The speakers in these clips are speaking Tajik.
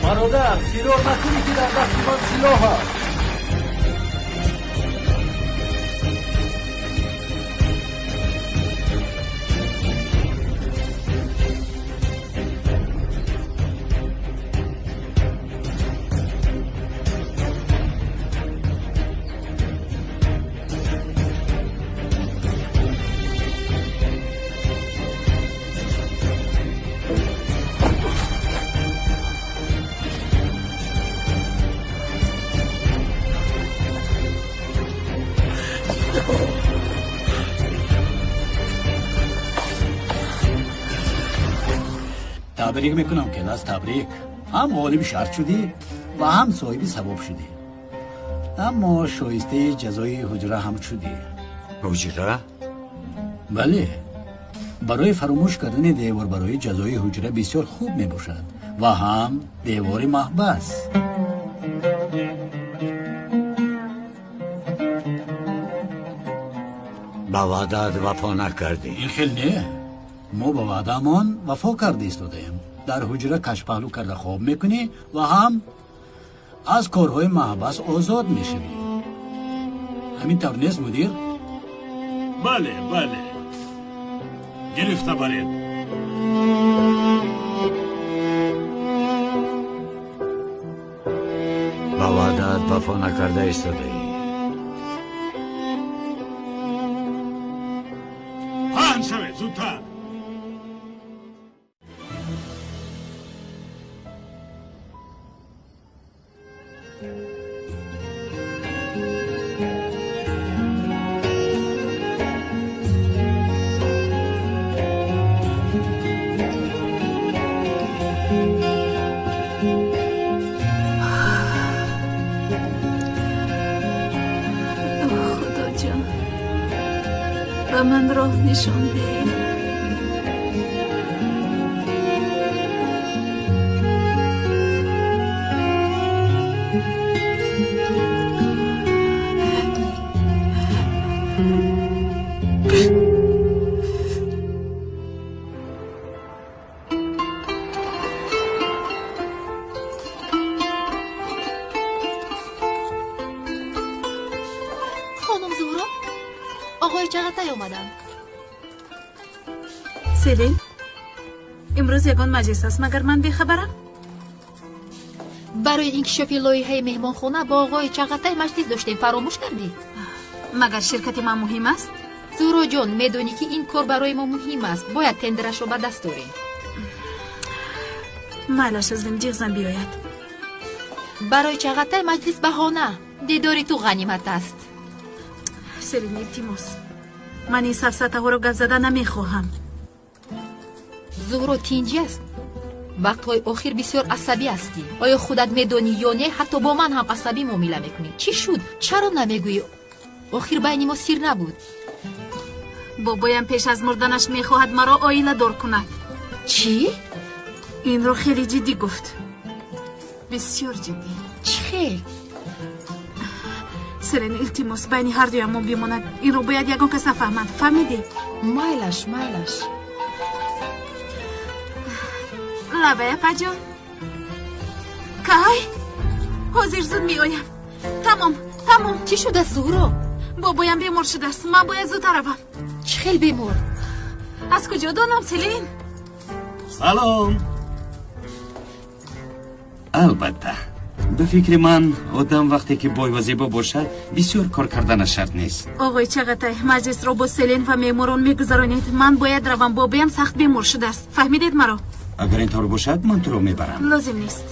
Бародар, фирор накунӣ, ки дар дасти ман силоҳ аст. Табрик мекунам, келас, табрик. Ҳам ғолиби шарт шудӣ ва ҳам соҳиби савоб шудӣ. Аммо шоистаи ҷазои ҳуҷра ҳам шудӣ. Ҳуҷра? Бале. Барои фаромӯш кардани девор барои ҷазои ҳуҷра бисёр хуб мебошад ва ҳам девори маҳбас. Ба ваъдаат вафо накардӣ. Ин хел не. Мо ба ваъдаамон вафо карда истодаем. Дар ҳуҷра кашпаҳлӯ карда хоб мекунӣ ва ҳам аз корҳои маҳбас озод мешавӣ. Ҳамин тавр нест, мудир? Бале, бале. Гирифта баред. Ба ваъдаат вафо накарда истодаӣ. Паҳн шавед, зудтар. Худоҷон, ба ман роҳ нишон деҳ. Хонум Зуҳро, оғои Чағатай омаданд. Селин, имрӯз ягон маҷлис аст, магар ман бехабарам? Барои инкишофи лоиҳаи меҳмонхона бо оғои Чағатай маҷлис доштем, фаромӯш кардӣ? Магар ширкати ман муҳим аст? Зуҳроҷон, медонӣ, ки ин кор барои мо муҳим аст. Бояд тендерашро ба даст орем. Майлаш, азлим ҷиғзам биёяд. Барои Чағатай маҷлис баҳона. Дидори ту ғанимат аст. Селин, илтимос, ман ин сафсатаҳоро гап зада намехоҳам. Зуҳро, тинҷӣ аст? Вақтҳои охир бисёр асабӣ ҳастӣ. Оё худат медонӣ ё не, ҳатто бо ман ҳам асабӣ муомила мекунӣ. Чӣ шуд? Чаро намегӯӣ? Охир байни мо сир набуд. Бобоям пеш аз мурданаш мехоҳад маро оиладор кунад. Чӣ? Инро хеле ҷиддӣ гуфт. Бисёр ҷиддӣ. Чӣ хел? Селин, илтимос, байни ҳардуямон бимонад. Инро бояд ягон кас нафаҳмад. Фаҳмидӣ? Майлаш, майлаш. Лабай, апаҷон. Кай? Ҳозир зуд меоям. Тамом, тамом. Чӣ шуда, Зуҳро? Бобоям бемор шудааст. Ман бояд зудтар равам. Чӣ хел бемор? Аз куҷо донам, Селин? Салом. Албатта, ба фикри ман, одам вақте ки бой ва зебо бошад, бисёр кор карданаш шарт нест. Оғои Чағатай, маҷлисро бо Селин ва меҳморон мегузаронед. Ман бояд равам, бобоям сахт бемор шудааст. Фаҳмидед маро? Агар ин тавр бошад, ман туро мебарам. Лозим нест.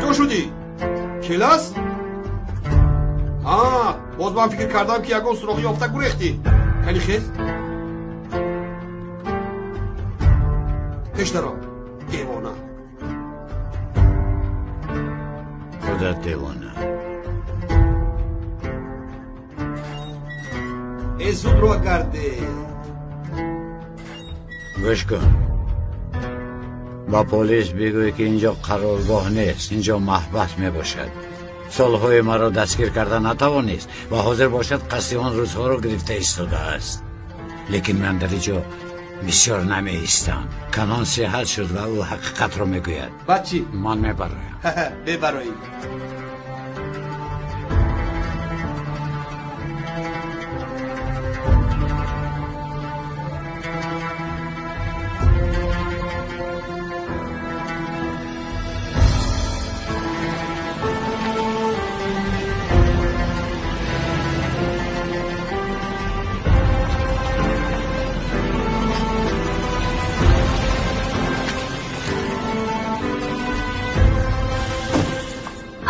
Ҷо шудӣ? Келас? Ҳа, боз ман фикр кардам, ки ягон суроғи ёфта гурехтӣ. Кани хез? Пеш даро, девона. Худат девона. Э, зуд ро гарде. Гӯш кун. Ба полис бигӯй, ки инҷо қароргоҳ нест, инҷо маҳбас мебошад. Солҳои маро дастгир карда натавонист ва ҳозир бошад қасди он рӯзҳоро гирифта истодааст. Лекин ман дар инҷо бисёр намеистам. Канон сиҳат шуд ва ӯ ҳақиқатро мегӯяд. Баъд чӣ? Ман мебароям. Бебароӣ.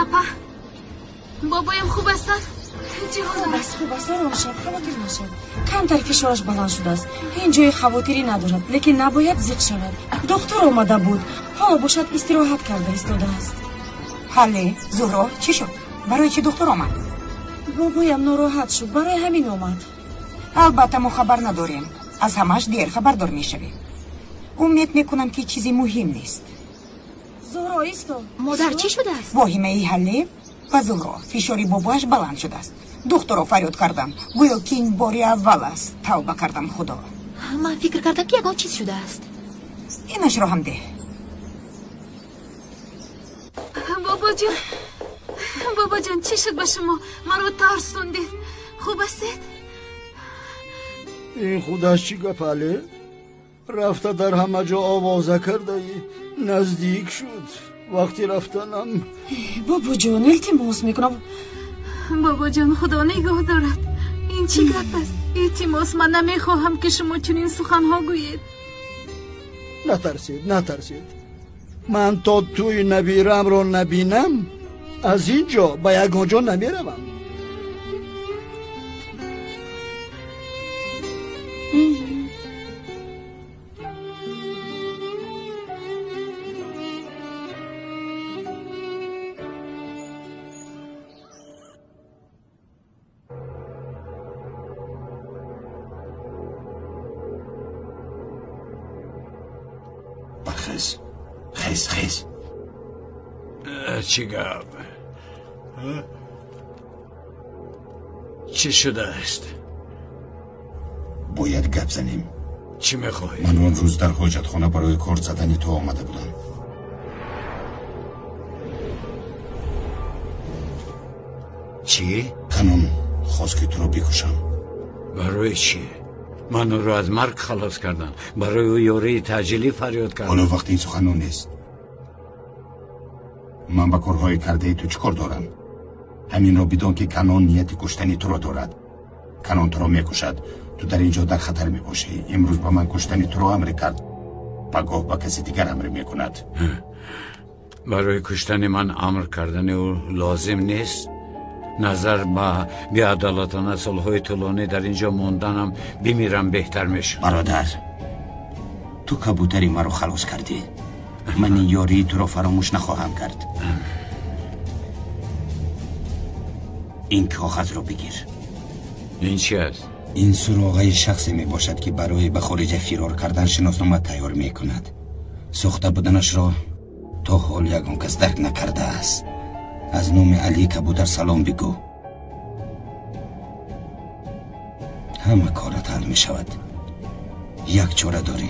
Апа, бобоям хуб ҳастанд? Чӣ ҳол дорад? Хуб аст, ором шав, хавотир нашав. Камтар фишораш баланд шудааст. Ин ҷои хавотирӣ надорад, лекин набояд зиқ шавад. Духтур омада буд, ҳоло бошад истироҳат карда истодааст. Ҳалле, Зуҳро, чӣ шуд? Барои чӣ духтур омад? Бобоям нороҳат шуд, барои ҳамин омад. Албатта, мо хабар надорем. Аз ҳамааш дер хабардор мешавем. Умед мекунам, ки чизи муҳим нест. Зуҳро, исто. Модар, чӣ шудааст? Воҳимаи Ҳалле ва Зуҳро, фишори бобоаш баланд шудааст. Духтурро фарёд кардам, гӯё ки ин бори аввал аст. Тавба кардам, худо. Ман фикр кардам, ки ягон чиз шудааст. Инашро ҳам деҳ. Бобоҷон, бобоҷон, чӣ шуд ба шумо? Маро тарсондед. Хуб ҳастед? Ин худаш чӣ гап, Ҳалле? Рафта дар ҳама ҷо овоза кардаӣ. Наздик шуд вақти рафтанам. Бобоҷон, илтимос мекунам. Бобоҷон, худо нигоҳ дорад. Ин чӣ гап аст? Илтимос, ман намехоҳам, ки шумо чунин суханҳо гӯед. Натарсед, натарсед. Ман то тӯи набирамро набинам, аз ин ҷо ба ягон ҷо намеравам. Бархез, хез, хез. Чӣ гап? Чӣ шудааст? Бояд гап занем. Чӣ мехоҳӣ? Ман он рӯз дар ҳоҷатхона барои кор задани ту омада будам. Чӣ? Канон хост, ки туро бикушам. Барои чӣ? Ман ӯро аз марг халос кардам. Барои ӯ ёрии таъҷилӣ фарёд кардам. Ҳоло вақти ин суханон нест. Ман ба корҳои кардаи ту чӣ кор дорам? Ҳаминро бидон, ки Канон нияти куштани туро дорад. Канон туро мекушад. Ту дар ин ҷо дар хатар мебошӣ. Имрӯз ба ман куштани туро амр кард, пагоҳ ба каси дигар амр мекунад. Барои куштани ман амр кардани ӯ лозим нест. Назар ба беадолатона солҳои тӯлонӣ дар ин ҷо монданам, бимирам беҳтар мешуд. Бародар, ту кабутари маро халос кардӣ. Ман ин ёрии туро фаромӯш нахоҳам кард. Ин коғазро бигир. Ин чи аст? Ин суроғаи шахсе мебошад, ки барои ба хориҷа фирор кардан шиноснома тайёр мекунад. Сохта буданашро то ҳол ягон кас дарк накардааст. Аз номи Али Кабутар салом бигӯ. Ҳама корат ҳал мешавад. Як чора дорӣ.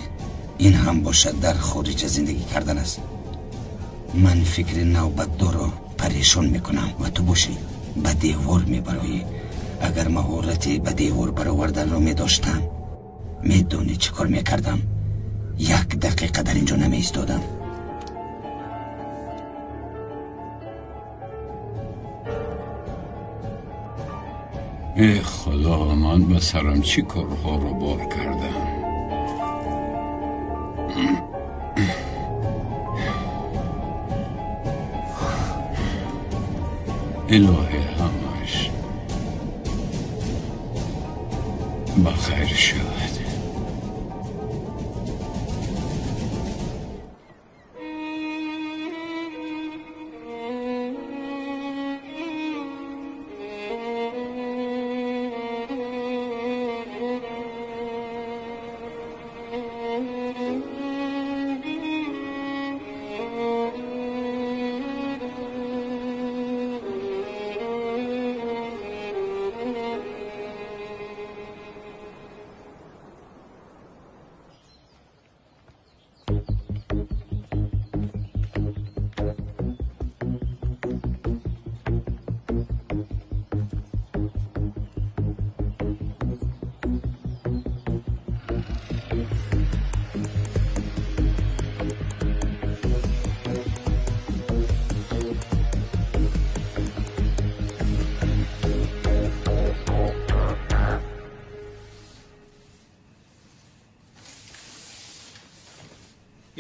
Ин ҳам бошад дар хориҷа зиндагӣ кардан аст. Ман фикри навбатдорро парешон мекунам ва ту бошӣ ба девор мебароӣ. Агар маҳорати ба девор бароварданро медоштам, медонӣ чӣ кор мекардам? Як дақиқа дар инҷо намеистодам. Эй худо, ман ба сарам чӣ корҳоро бор кардам? Илоҳи ҳамаш ба хайр шавад.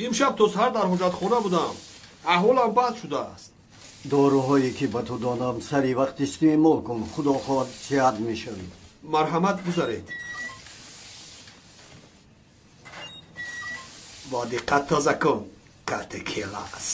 Имшаб то саҳар дар ҳоҷатхона будам. Аҳволам бад шудааст. Доруҳое ки ба ту додам сари вақт истеъмол кун, худо хоҳад сиҳат мешавӣ. Марҳамат, гузаред. Бо диққат тоза кун, карти келас.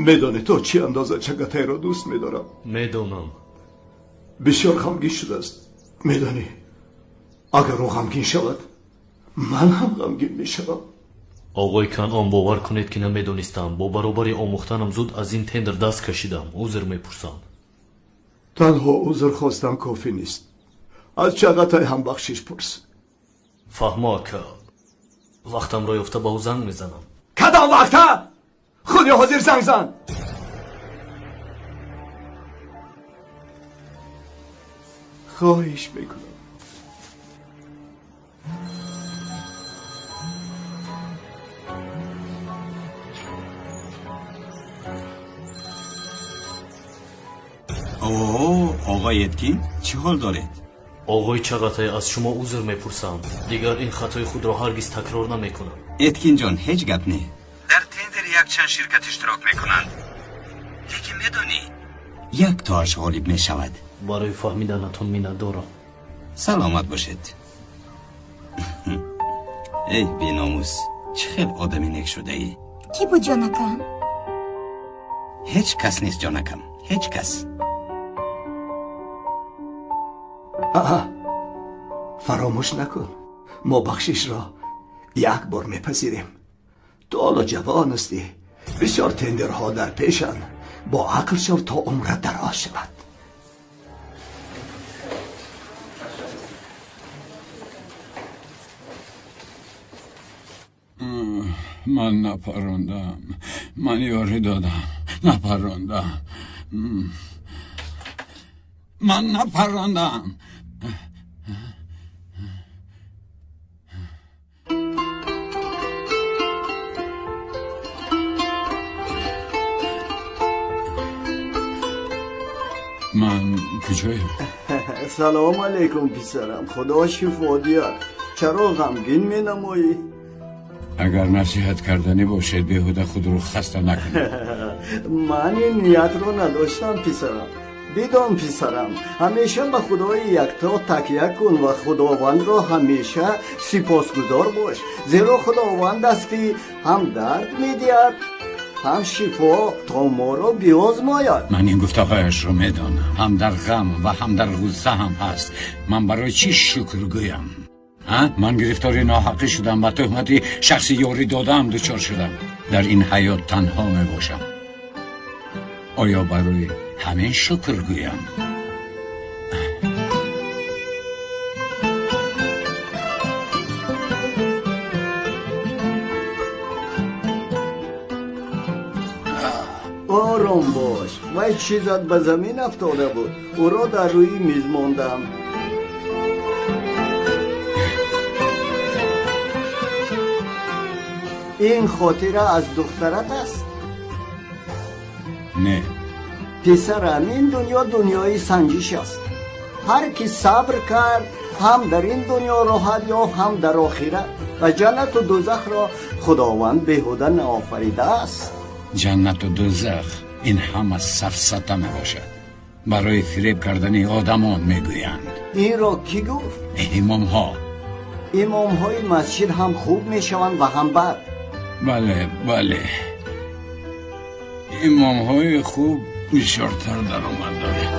Медонӣ то чӣ андоза Чагатайро дӯст медорам? Медонам. Бисёр ғамгин шудааст. Медонӣ, агар ӯ ғамгин шавад, ман ҳам ғамгин мешавам. Оғои Канъон, бовар кунед ки намедонистам. Бо баробари омӯхтанам зуд аз ин тендер даст кашидам. Узр мепурсам. Танҳо узр хостан кофӣ нест. Аз Чагатай ҳам бахшиш пурс. Фаҳмо, ака. Вақтамро ёфта ба ӯ занг мезанам. Кадом вақта? Худи ҳозир занг зан. Хоҳиш мекунам. О, оғои Эткин, чӣ ҳол доред? Оғои Чағатай, аз шумо узр мепурсам. Дигар ин хатои худро ҳаргиз такрор намекунам. Эткинҷон, ҳеҷ гап не. Дар тендер якчанд ширкат иштирок мекунанд. Лекин медонӣ, як тоаш ғолиб мешавад. Барои фаҳмиданатон миннатдорам. Саломат бошед. Эй беномус, чӣ хел одами нек шудаӣ? Кӣ буд, ҷонакам? Ҳеҷ кас нест, ҷонакам, ҳеҷ кас. Аҳа, фаромӯш накун, мо бахшишро як бор мепазирем. Ту ҳоло ҷавон ҳастӣ, бисёр тендерҳо дар пешанд. Бо ақл шав то умрат дароз шавад. Ман напарондам, ман ёрӣ додам, напарондам, ман напарондам. Ман куҷоям? Салом алейкум, писарам, Худо шифо диҳад. Чаро ғамгин менамоӣ? Агар насиҳат карданӣ бошед, беҳуда худро хаста накунед. Ман ин ниятро надоштам, писарам. Бидон, писарам, ҳамеша ба Худои якто такя кун ва Худовандро ҳамеша сипосгузор бош, зеро Худованд аст, ки ҳам дард медиҳад, ҳам шифо, то моро биозмояд. Ман ин гуфтаҳояшро медонам. Ҳам дар ғам ва ҳам дар ғусса ҳам ҳаст. Ман барои чӣ шукр гӯям? Ман гирифтори ноҳақӣ шудам, ба туҳмати шахси ёрӣ додаам дучор шудам. Дар ин ҳаёт танҳо мебошам. Оё барои ҳамин шукр гӯям? Ором бош, вай чизат ба замин афтода буд, ӯро дар рӯи миз мондам. Ин хотира аз духтарат аст? Не. Писарам, ин дунё дунёи санҷиш аст. Ҳар ки сабр кард, ҳам дар ин дунё роҳат ёфт, ҳам дар охират. Ва ҷаннату дӯзахро Худованд беҳуда наофаридааст. Ҷаннату дӯзах ин ҳама сафсата мебошад. Барои фиреб кардани одамон мегӯянд. Инро кӣ гуфт? Имомҳо. Имомҳои масҷид ҳам хуб мешаванд ва ҳам бад. Бале, бале, имомҳои хуб бисёртар даромад доранд.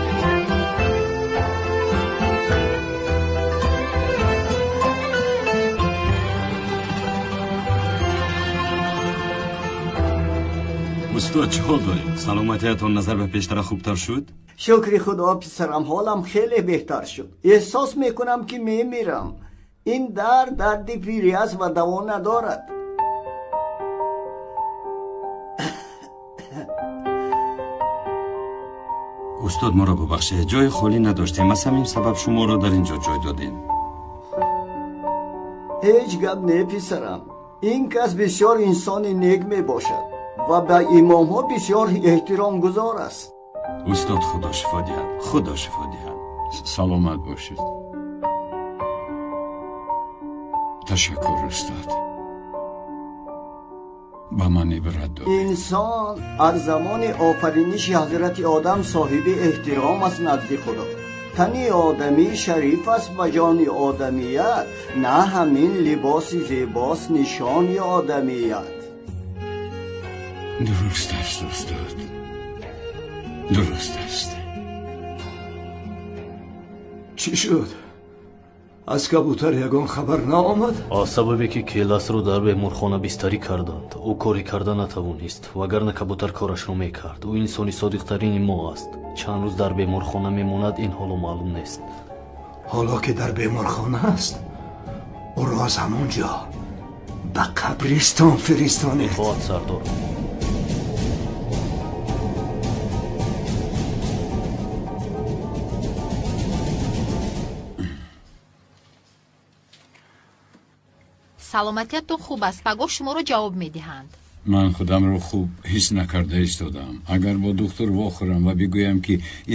Устод, чӣ ҳол доред? Саломатиятон назар ба пештара хубтар шуд? Шукри Худо, писарам, ҳолам хеле беҳтар шуд. Эҳсос мекунам, ки мемирам. Ин дард дарди пирӣ аст ва даво надорад. Устод, моро бубахшед, ҷои холӣ надоштем, аз ҳамин сабаб шуморо дар ин ҷо ҷой додем. Ҳеҷ гап не, писарам. Ин кас бисёр инсони нек мебошад ва ба имомҳо бисёр эҳтиромгузор аст. Устод, Худо шифо диҳад, Худо шифо диҳад. Саломат бошед. Ташаккур, устод, ба ман ибрат додед. Инсон аз замони офариниши ҳазрати Одам соҳиби эҳтиром аст назди Худо. Тани одамӣ шариф аст ба ҷони одамият, на ҳамин либоси зебост нишони одамият. Дуруст аст, устод, дуруст аст. Чӣ шуд? Аз кабутар ягон хабар наомад? Аз сабабе ки Келасро дар беморхона бистарӣ карданд, ӯ коре карда натавонист, вагарна кабутар корашро мекард. Ӯ инсони содиқтарини мо аст. Чанд рӯз дар беморхона мемонад, ин ҳоло маълум нест. Ҳоло ки дар беморхона аст, ӯро аз ҳамон ҷо ба қабристон фиристонед. Итоат, сардор. Саломатиятон хуб аст, пагоҳ шуморо ҷавоб медиҳанд. Ман худамро хуб ҳис накарда истодам. Агар бо духтур вохӯрам ва бигӯям, ки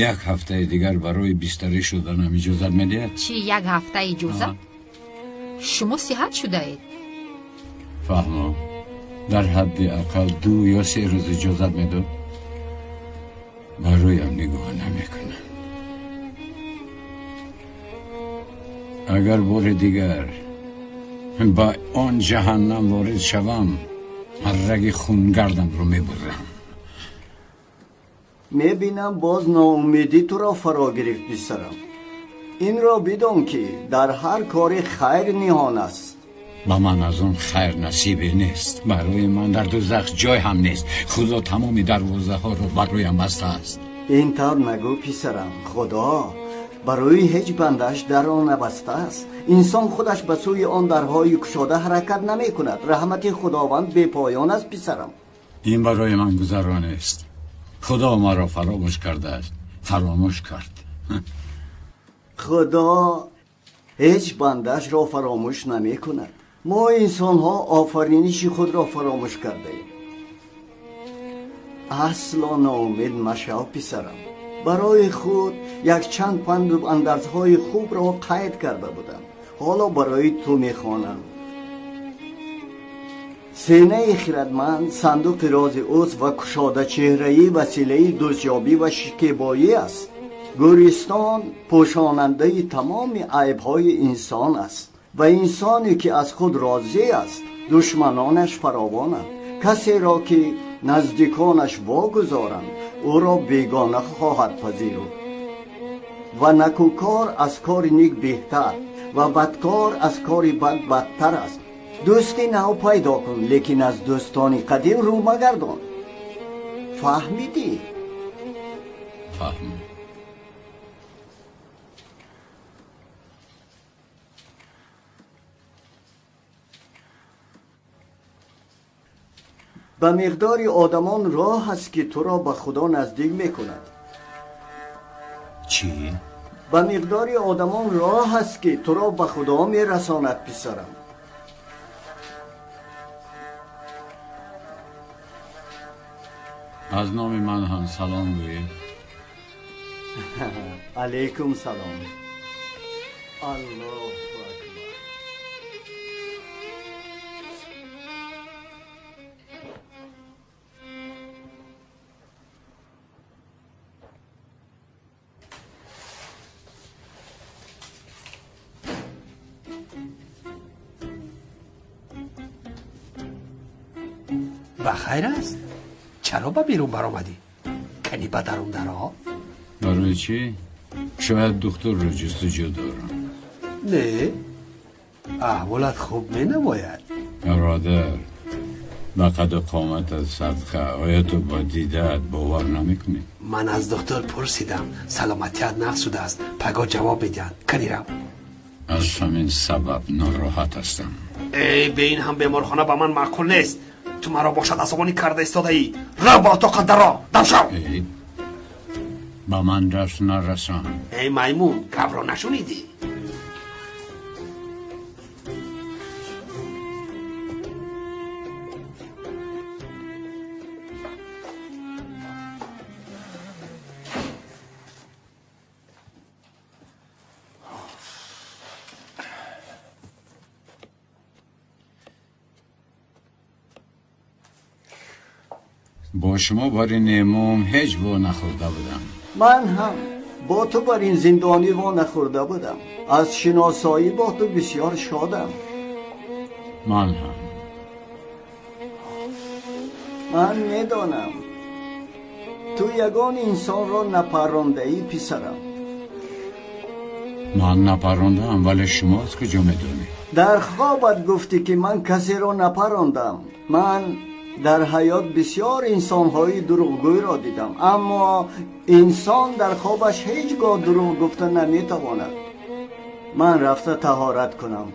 як ҳафтаи дигар барои бистарӣ шуданам иҷозат медиҳад? Чӣ, як ҳафта иҷозат? Шумо сиҳат шудаед. Фаҳмо, дар ҳадди ақал 2 ё 3 рӯз иҷозат медод? Ба рӯям нигоҳ намекунам. Агар бори дигар ба он ҷаҳаннам ворид шавам, раги хунгардамро мебурам. Мебинам боз ноумедӣ туро фаро гирифт писарам. Инро бидон ки дар ҳар кори хайр ниҳон аст. Ба ман аз он хайр насибе нест. Барои ман дар дӯзах ҷой ҳам нест. Худо тамоми дарвозаҳоро бар рӯям баста аст. Ин тавр нагӯ писарам. Худо барои ҳеҷ бандааш дарро набастааст. Инсон худаш ба сӯи он дарҳои кушода ҳаракат намекунад. Раҳмати Худованд бепоён аст писарам. Ин барои ман гузаро нест. Худо маро фаромӯш кардааст. Фаромӯш кард. Худо ҳеҷ бандаашро фаромӯш намекунад. Мо инсонҳо офариниши худро фаромӯш кардаем. Асло ноумед машав писарам. Барои худ якчанд панду андарзҳои хубро қайд карда будам. Ҳоло барои ту мехонам. Сенаи хирадманд сандуқи рози ӯст ва кушодачеҳраӣ василаи дӯстёбӣ ва шикебоӣ аст. Гӯристон пӯшонандаи тамоми айбҳои инсон аст ва инсоне ки аз худ розӣ аст душманонаш фаровонанд. Касеро ки наздиконаш вогузоранд ӯро бегона хоҳад пазируфт. Ва накӯкор аз кори ник беҳтар ва бадкор аз кори бад бадтар аст. Дӯсти нав пайдо кун, лекин аз дӯстони қадим рӯ магардон. Фаҳмидӣ? Фаҳмидам. Ба миқдори одамон роҳ аст ки туро ба Худо наздик мекунад. Чӣ? Ба миқдори одамон роҳ аст ки туро ба Худо мерасонад писарам. Аз номи ман ҳам салом гӯед. Алайкум салом. Аллоҳу акбар. Ба хайр аст? Чаро ба берун баромадӣ? Кани ба дарун даро? Барои чӣ? Шояд духтурро ҷустуҷӯ дорам. Не, аҳволат хуб менамояд. Бародар, ба қаду қоматат садқа, оё ту ба дидаат бовар намекунӣ? Ман аз духтур пурсидам, саломатият нақс шудааст. Пагоҳ ҷавоб медиҳанд. Кани рав. Аз ҳамин сабаб нороҳат ҳастам. Эй, бе ин ҳам беморхона ба ман маъқул нест. Ту маро бошад асабонӣ карда истодаӣ. Рав ба отоқат даро, дам шав. Эй, ба ман даст нарасон. Эй маймун, гапро нашунидӣ? Бо шумо бар ин имом ҳеҷ во нахӯрда будам. Ман ҳам бо ту бар ин зиндонӣ во нахӯрда будам. Аз шиносоӣ бо ту бисёр шодам. Ман ҳам. Ман медонам ту ягон инсонро напарондаӣ писарам. Ман напарондаам, вале шумо аз куҷо медонед? Дар хобат гуфтӣ ки ман касеро напарондам. Ман дар ҳаёт бисёр инсонҳои дурӯғгӯйро дидам, аммо инсон дар хобаш ҳеҷ гоҳ дурӯғ гуфта наметавонад. Ман рафта таҳорат кунам.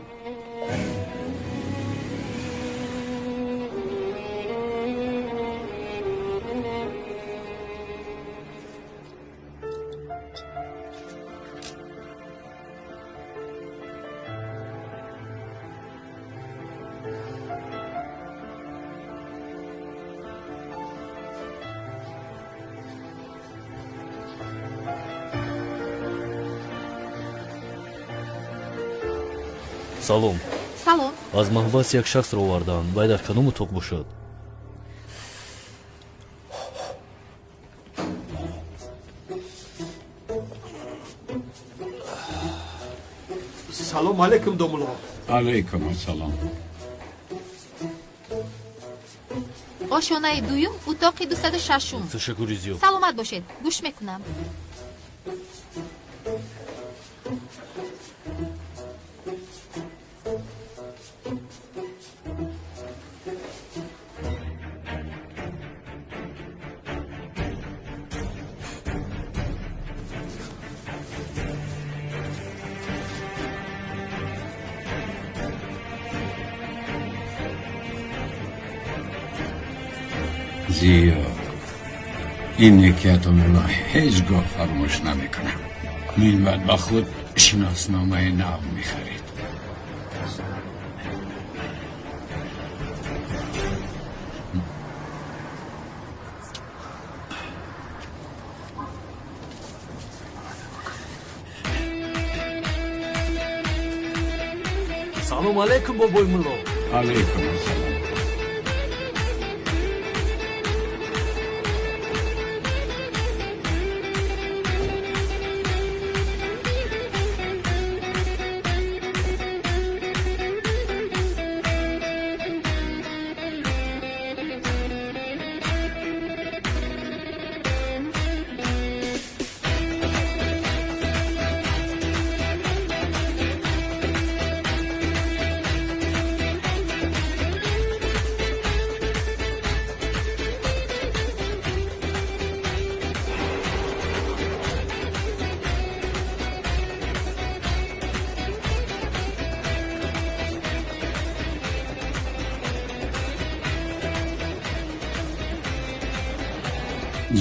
Салом. Салом. Аз маҳбас як шахсро овардаанд. Вай дар кадом утоқ бошад? Салом алейкум, домулло. Алейкум ассалом. Ошёнаи дуюм, утоқи 206. Ташаккури зиёд. Саломат бошед, гӯш мекунам. Зиё, ин некиятонро ҳеҷ гоҳ фаромӯш намекунам. Минбаъд ба худ шиносномаи нав мехаред. Салом алейкум, бобои мулло. Алейкум ассалом.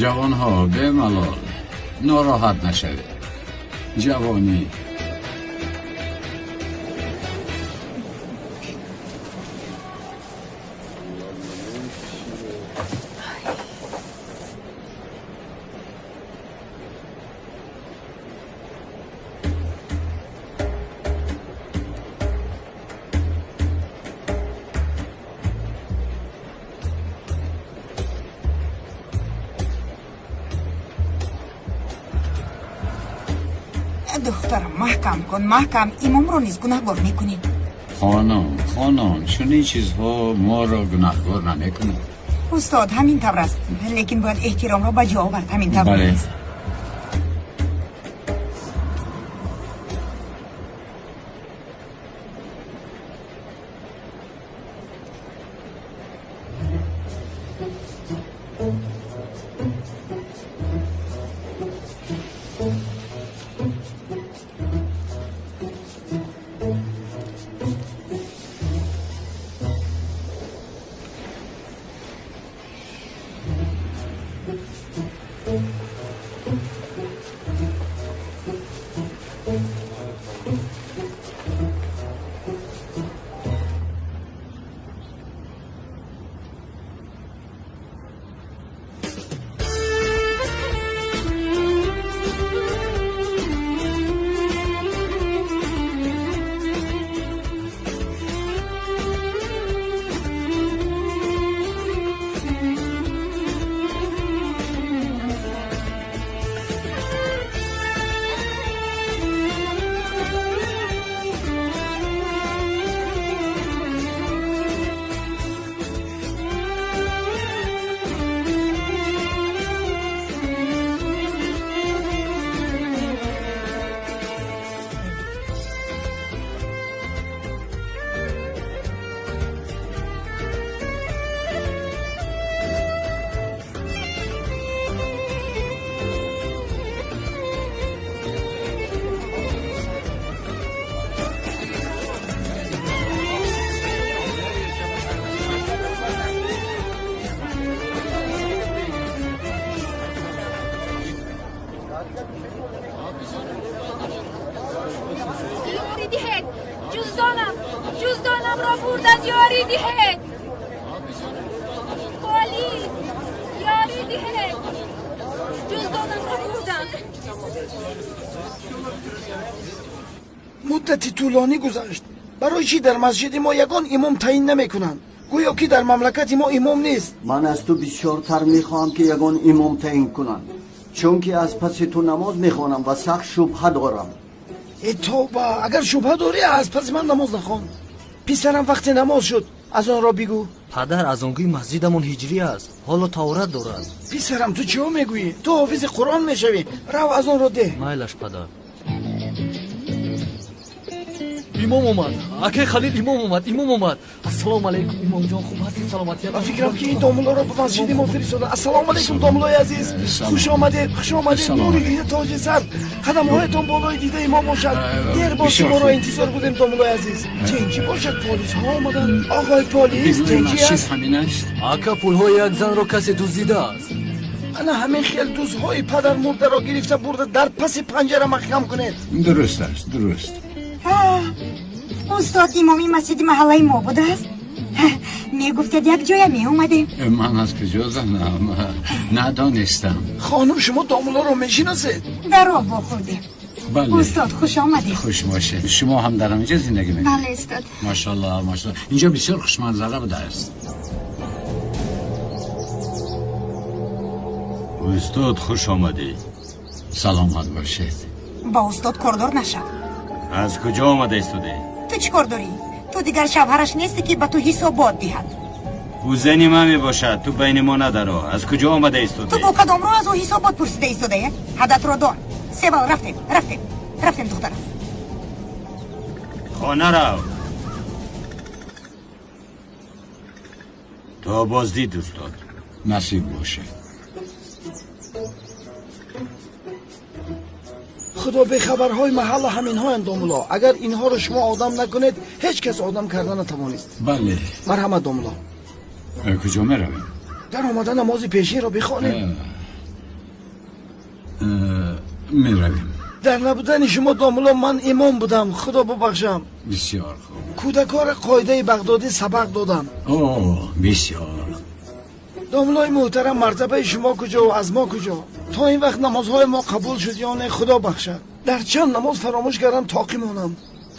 Ҷавонҳо, бемалол, нороҳат нашавед. Ҷавонӣ Духтарам, маҳкам кун, маҳкам. Имомро низ гунаҳгор мекунӣ. Хонум, хонум, чунин чизҳо моро гунаҳгор намекунад. Устод, ҳамин тавр аст, лекин бояд эҳтиромро ба ҷо овард. Ҳамин тавр нест. Муддати тӯлонӣ гузашт. Барои чӣ дар масҷиди мо ягон имом таъин намекунанд? Гӯё ки дар мамлакати мо имом нест. Ман аз ту бисёртар мехоҳам, ки ягон имом таъин кунанд, чунки аз паси ту намоз мехонам ва сахт шубҳа дорам. Э, тавба, агар шубҳа дорӣ, аз паси ман намоз нахон. Писарам вақте намоз шуд, Аз онро бигӯ. Падар, аз онгӯи масҷидамон ҳиҷрӣ аст, ҳоло таҳорат дорад. Писарам, ту чиҳо мегӯӣ? Ту ҳофизи Қуръон мешавӣ. Рав, аз онро деҳ. Майлаш, падар. Имом омад, акай Халил, имом омад, имом омад. Ассалому алайкум, имомҷон, хуб ҳастед? Саломатият? Ба фикрам, ки ин домуллоро ба масҷиди мо фиристода. Ассалому алайкум, домуллои азиз, хуш омадед, хуш омадед. Нури дида, тоҷи сар, қадамҳоятон болои дидаи мо бошад. Дер боз шуморо интизор будем, домуллои азиз. Тинҷӣ бошад? Полисҳо омаданд. Оғои полис, тинҷӣ аст? Ака, пулҳои як занро касе дуздидааст. Ана ҳамин хел дузҳои падармурдаро гирифта бурда дар паси панҷара маҳкам кунед. Дуруст аст, дуруст. Устод имоми масҷиди маҳаллаи мо будааст. Мегуфтед, як ҷоя меомадем. Ман аз куҷо занам, надонистам. Хонум, шумо домуллоро мешиносед? Дар роҳ вохӯрдем. Бале. Устод, хуш омадед. Хуш бошед. Шумо ҳам дар ҳаминҷо зиндагӣ мекунед? Бале, устод. Машаллоҳ, машаллоҳ, инҷо бисёр хушманзара будааст. Устод, хуш омадед. Саломат бошед. Ба устод кордор нашав. Аз куҷо омада истодӣ? Ту чӣ кор дорӣ? Ту дигар шавҳараш нестӣ, ки ба ту ҳисобот диҳад. Ӯ зани ман мебошад, ту байни мо надаро. Аз куҷо омада истодӣ? Ту бо кадом роҳ аз ӯ ҳисобот пурсида истодае? Ҳадатро дон. Севал, рафтем, рафтем, рафтем, духтарам. Хона рав. То боздид, устод. Насиб бошад. Худо, бехабарҳои маҳалла ҳаминҳоянд, домулло. Агар инҳоро шумо одам накунед, ҳеҷ кас одам карда натавонист. Бале. Марҳамат, домулло. Куҷо меравем? Дар омада намози пешинро бихонем. Меравем. Дар набудани шумо, домулло, ман имом будам, худо бубахшам. Бисёр хуб. Кӯдакҳоро қоидаи бағдодӣ сабақ додам. О, бисёр. Домуллои муҳтарам, мартабаи шумо куҷо, аз мо куҷо? То ин вақт намозҳои мо қабул шуд ё не, худо бахшад. Дар чанд намоз фаромӯш кардам, тоқӣ монам.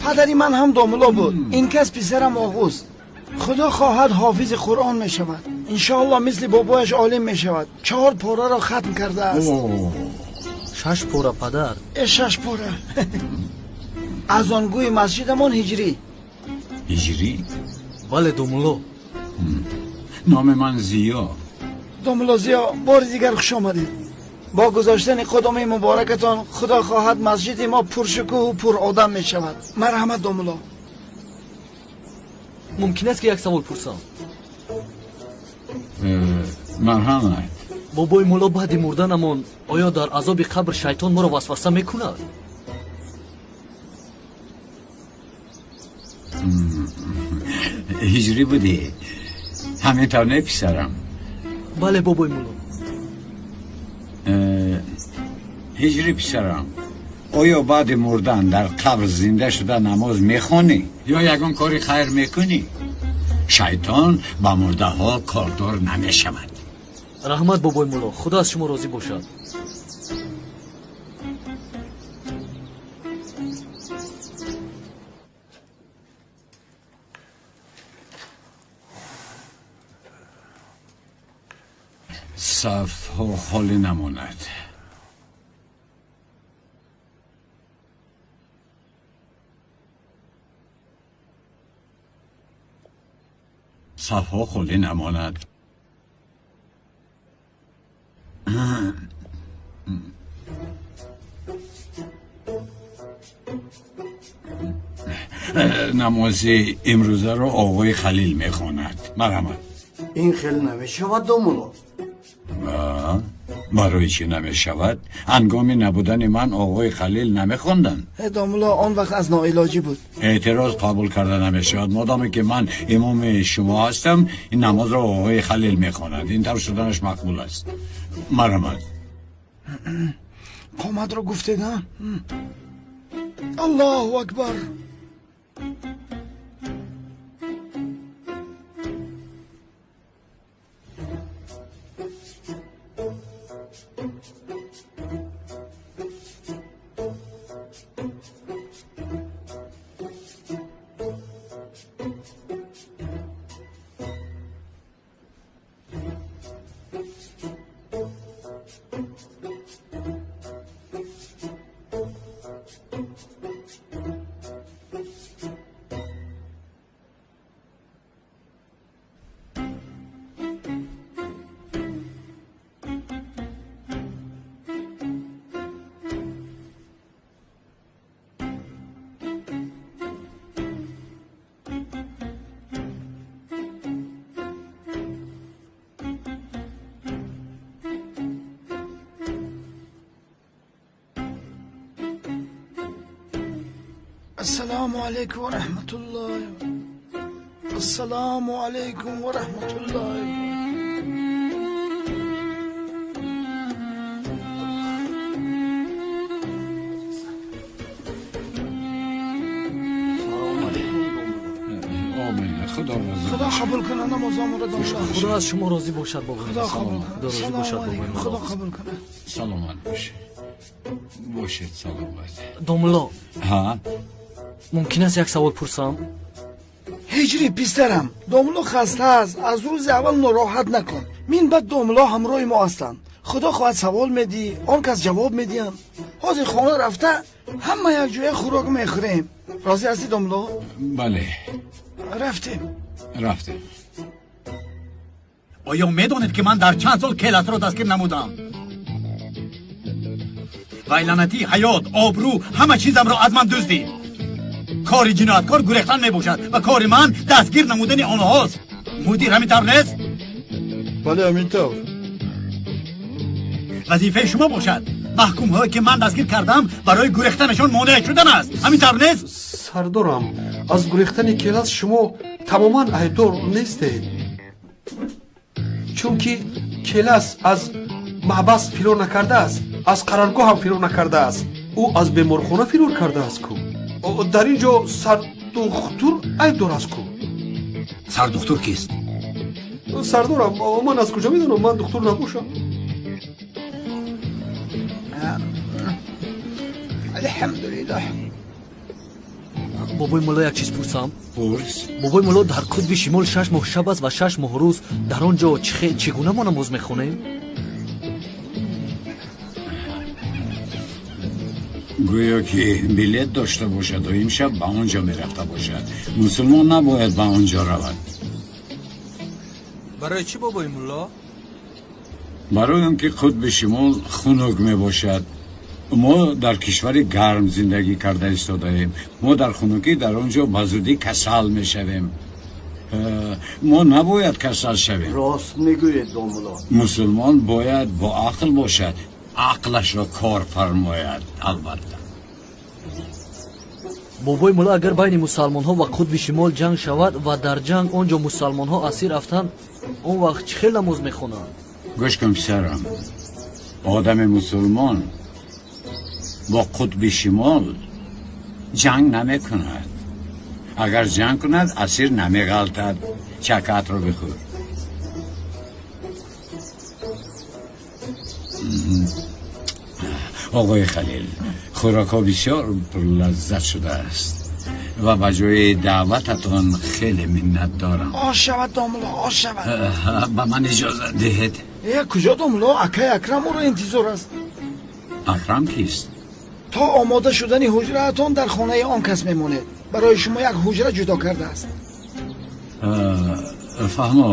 Падари ман ҳам домулло буд. Ин кас писарам Оғуз, худо хоҳад, ҳофизи Қуръон мешавад. Иншоалло, мисли бобояш олим мешавад. Чаҳор пораро хатм кардааст. Шаш пора, падар. Э, шаш пора. Аз он гӯи масҷидамон ҳиҷрӣ. Ҳиҷрӣ? Бале, домулло. Номи ман Зиё. Домулло Зиё, бори дигар хуш омадед. Бо гузоштани қадами муборакатон, худо хоҳад, масҷиди мо пуршукӯҳу пуродам мешавад. Марҳамат, домулло. Мумкин аст, ки як савол пурсам? Марҳамат. Бобои мулло, баъди мурданамон оё дар азоби қабр шайтон моро васваса мекунад? Ҳиҷрӣ будӣ, ҳамин тавр, не, писарам? Бале, бобои мулло. Ҳиҷрӣ, писарам, оё баъди мурдан дар қабр зинда шуда намоз мехонӣ ё ягон кори хайр мекунӣ? Шайтон ба мурдаҳо кордор намешавад. Раҳмат, бобои мулло, худо аз шумо розӣ бошад. Сафҳо холӣ намонад. Сафҳо холӣ намонад. Намози имрӯзаро оғои Халил мехонад. Марҳамат. Ин хел намешавад, домулло. Барои чӣ намешавад? Ҳангоми набудани ман оғои Халил намехонданд. Домулло, он вақт аз ноилоҷӣ буд. Эътироз қабул карда намешавад. Модоме ки ман имоми шумо ҳастам, ин намозро оғои Халил мехонад. Ин тавр шуданаш мақбул аст. Марҳамат. Қоматро гуфтед, а? Аллоҳу акбар. Ассалому алайкум ва раҳматуллоҳ. Ассалому алайкум ва раҳматуллоҳ. Худо қабул кунад намозамонро домла. Худо аз шумо розӣ бошад бобои. Худо қабул кунад. Худо розӣ бошад бобои. Худо қабул кунад. Саломат бошед. Бошед саломат. Домла. Ҳа? Мумкин аст як савол пурсам? Ҳиҷрӣ писарам, домло хаста аст, аз рӯзи аввал нороҳат накун. Мин баъд домло ҳамроҳи мо ҳастанд. Худо хоҳад савол медиҳӣ, он кас ҷавоб медиҳанд. Ҳозир хона рафта ҳама якҷоя хӯрок мехӯрем. Розӣ ҳастӣ домло? Бале. Рафтем. Рафтем. Оё медонед ки ман дар чанд сол келасро дастгир намудам? Вай лаънатӣ ҳаёт, обрӯ, ҳама чизамро аз ман дуздид. Кори ҷинояткор гурехтан мебошад ва кори ман дастгир намудани онҳост. Мудир ҳамин тавр нест? Бале, ҳамин тавр. Вазифаи шумо бошад. Маҳкумҳое ки ман дастгир кардам барои гурехтанашон монеъ шудан аст. Ҳамин тавр нест? Сардорам, аз гурехтани келас шумо тамоман айбдор нестед. Чунки келас аз маҳбас фирор накардааст, аз қароргоҳ ҳам фирор накардааст. Ӯ аз беморхона фирор кардааст ку. Дар ин ҷо сардухтур айбдор аст ку. Сардухтур кист? Сардорам, ман аз куҷо медонам? Ман духтур набошам. Алҳамдулиллаҳ. Бобои мулло як чиз пурсам? Пурс. Бобои мулло, дар қутби шимол 6 моҳ шаб аст ва 6 моҳ рӯз. Дар он ҷо чӣ гуна мо намоз мехонем? Гӯё ки билет дошта бошад ва имшаб ба он ҷо мерафта бошад. Мусулмон набояд ба он ҷо равад. Барои чӣ бобои мулло? Барои он ки қутби шимол хунук мебошад. Мо дар кишвари гарм зиндагӣ карда истодаем. Мо дар хунукӣ дар он ҷо ба зудӣ касал мешавем. Мо набояд касал шавем. Рост мегӯед домулло. Мусулмон бояд бо ақл бошад, ақлашро кор фармояд. Албатта. Бобои мулло, агар байни мусалмонҳо ва қутби шимол ҷанг шавад ва дар ҷанг он ҷо мусалмонҳо асир афтанд, он вақт чӣ хел намоз мехонанд? Гӯш кун писарам, одами мусулмон бо қутби шимол ҷанг намекунад. Агар ҷанг кунад, асир намеғалтад. Чакатро бихӯр. Оғои Халил, хӯрокҳо бисёр пурлаззат шудааст ва ба ҷои даъвататон хеле миннат дорам. Ош шавад домулло, ош шавад. Ба ман иҷозат диҳед. Куҷо домулло? Акай Акрам ӯро интизор аст. Акрам кист? То омода шудани ҳуҷраатон дар хонаи он кас мемонед. Барои шумо як ҳуҷра ҷудо кардааст. Фаҳмо,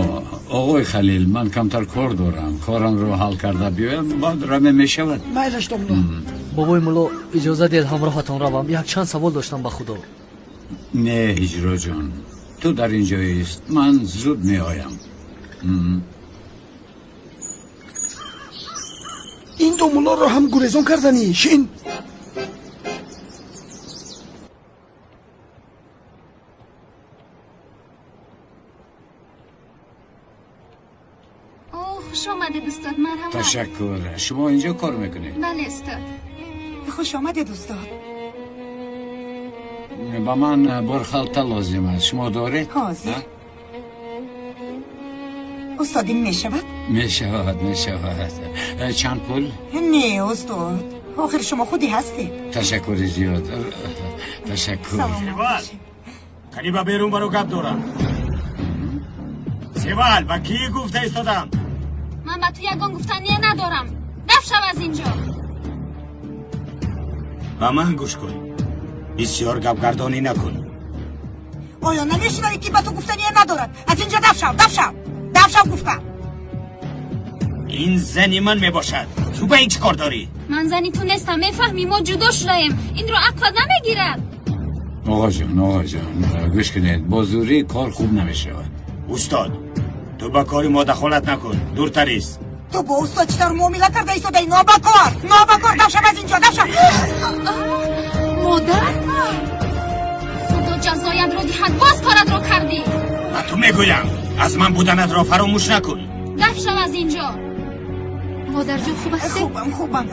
оғои Халил, ман камтар кор дорам. Корамро ҳал карда биёям, баъд раме мешавад. Майлаш домулло. Бобои мулло, иҷоза диҳед ҳамроҳатон равам. Якчанд савол доштам ба Худо. Не, ҳиҷроҷон, ту дар ин ҷоист. Ман зуд меоям. Ин домуллоро ҳам гурезон карданӣ шин. Хуш омадед устод, марҳамат. Ташаккур. Шумо инҷо кор мекунед? Бале устод. Хуш омадед устод. Ба ман борхалта лозим аст. Шумо доред? Ҳозир. Устод, ин мешавад? Мешавад, мешавад. Чанд пул? Не устод, охир шумо худи ҳастед. Ташаккури зиёд. Ташаккур. Севал, кани ба берун баро гап дорам. Севал, ба кӣ гуфта истодам? Ман ба ту ягон гуфтание надорам. Даф шав аз инҷо. Ба ман гӯш кун. Бисёр гапгардонӣ накун. Оё намешунавӣ ки ба ту гуфтание надорад? Аз инҷо даф шав, даф шав, даф шав гуфтам. Ин зани ман мебошад. Ту ба ин чӣ кор дорӣ? Ман зани ту нестам, мефаҳмӣ? Мо ҷудо шудаем. Инро ақлат намегирад. Оғоҷон, оғоҷон, гӯш кунед, бо зӯрӣ кор хуб намешавад. Устод, ту ба кори мо дахолат накун, дуртар ист. Ту бо устод чӣ тавр муомила карда истодаӣ? Нобакор, нобакор, даф шав аз инҷо, даф шав. Модар? ҷазоятро диҳад, боз коратро кардӣ. Ба ту мегӯям, аз ман буданатро фаромӯш накун. Даф шав аз инҷо. Модарҷон, хуб ҳастед? Хубам, хубам.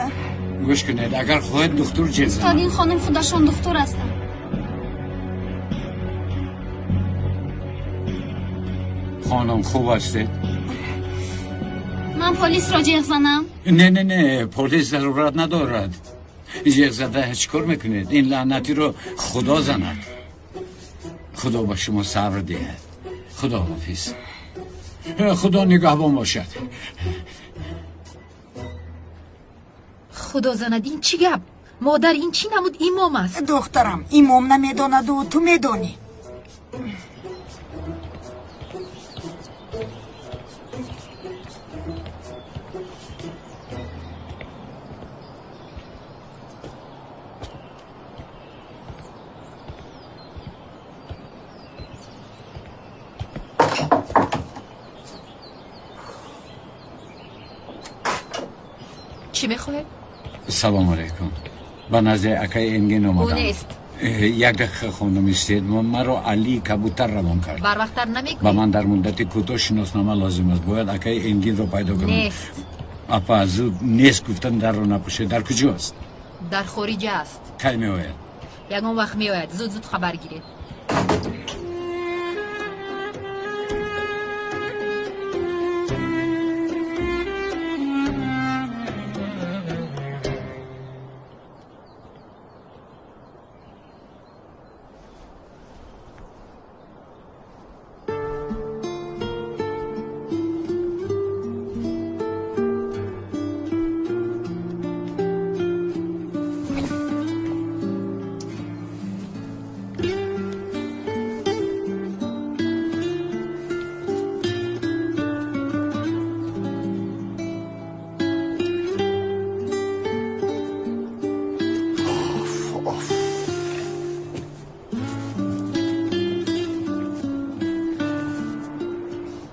Гӯш кунед, агар хоҳед духтур ҷеғ занам. Устод, ин хонум худашон духтур ҳастанд. Хонум, хуб ҳастед? Ман полисро ҷеғ занам? Не, не, не, полис зарурат надорад. Ҷеғ зада чӣ кор мекунед? Ин лаънатиро Худо занад. Худо ба шумо сабр диҳад. Худо ҳофиз. Худо нигаҳбон бошад. Худо занад, ин чӣ гап? Модар, ин чӣ намуд имом аст? Духтарам, имом намедонаду ту медонӣ. Чӣ мехоҳед? Салом алейкум. Ба назди акаи Энгин омадам. Ӯ нест. Як дақиқа хонум истед. Маро Али Кабутар равон кард. Барвақттар намегӯӣ? Ба ман дар муддати кӯтоҳ шиноснома лозим аст. Бояд акаи Энгинро пайдо кунам. Нест. Апа, зуд нест гуфтан дарро напӯшед. Дар куҷост? Дар хориҷа аст. Кай меояд? Ягон вақт меояд. Зуд зуд хабар гиред.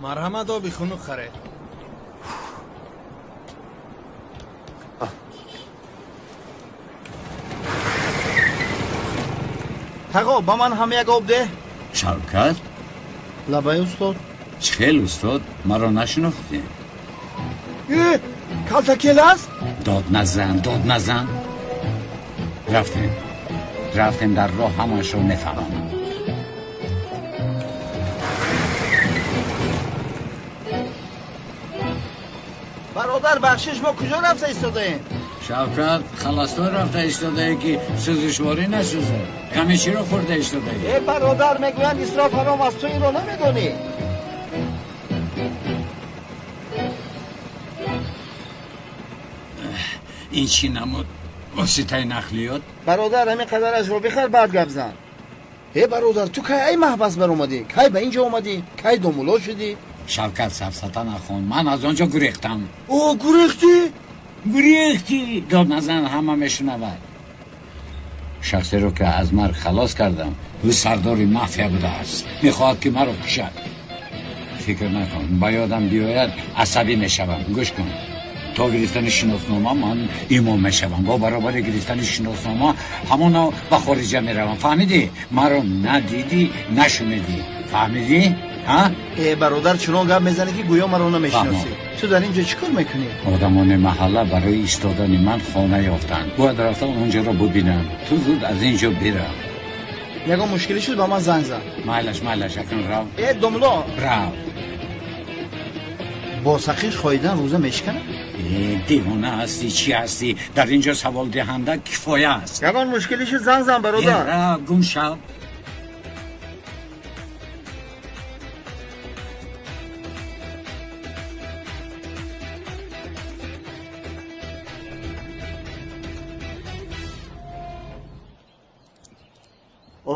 Марҳамат, оби хунук харед. Тағо, ба ман ҳам як об деҳ. Шавкат? Лабай, устод. Чӣ хел, устод? Маро нашинохтӣ? Э, калтакел аст? Дод назан, дод назан. Рафтем. Рафтем, дар роҳ ҳамаашро мефаҳмам. Бародар, бахшиш, мо куҷо рафта истодаем? Шавкат, халастой рафта истодаe ки сӯзишворӣ насӯзад. Каме чиро хӯрда истодаӣ? Э, бародар, мегӯянд исроф ҳаром аст, ту инро намедонӣ? Ин чӣ намуд? Воситаи нақлиёт? Бародар, ҳамин қадарашро бихар, баъд гап зан. Э, бародар, ту кай ай маҳбас баромадӣ? Кай ба ин ҷо омадӣ? Кай домулло шудӣ? Шавкат, сафсата нахон. Ман аз он ҷо гурехтам. О, гурехтӣ? Гурехтӣ! Дод назан, ҳама мешунавад. Шахсеро ки аз марг халос кардам, ӯ сардори мафия будааст. Мехоҳад ки маро кушад. Фикр накун, ба ёдам биёяд асабӣ мешавам. Гӯш кун, то гирифтани шиноснома ман имом мешавам. Бо баробари гирифтани шиноснома ҳамоно ба хориҷа меравам. Фаҳмидӣ? Маро надидӣ, нашунидӣ. Фаҳмидӣ? Э, бародар, чунон гап мезанӣ ки гӯё маро намешиносӣ. Ту дар ин ҷо чӣ кор мекунӣ? Одамони маҳалла барои истодани ман хона ёфтанд. Бояд рафта онҷоро бубинам. Ту зуд аз ин ҷо бирав. Ягон мушкилӣ шуд, ба ман занг зан. Майлаш, майлаш, акнун рав. Э, домло, рав. Бо сақиш хоидан рӯза мешиканад? Э, девона ҳастӣ, чӣ ҳастӣ? Дар ин ҷо саволдиҳанда кифоя аст. Ягон мушкилӣ шуд, занг зан, бародар. Рав, гум шав.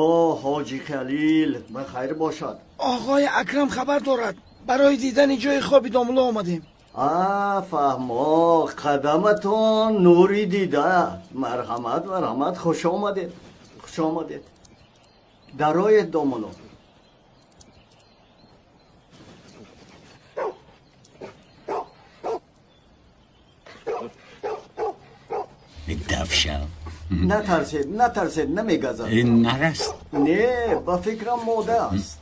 О, ҳоҷи Халил, ба хайр бошад. Оғои Акрам хабар дорад. Барои дидани ҷои хоби домулло омадем. А, фаҳмо, қадаматон нури дида. Марҳамат, марҳамат, хуш омадед, хуш омадед. Дароед, домулло. Даф шав. Натарсед, натарсед, намегазад. Ин нар аст? Не, ба фикрам мода аст.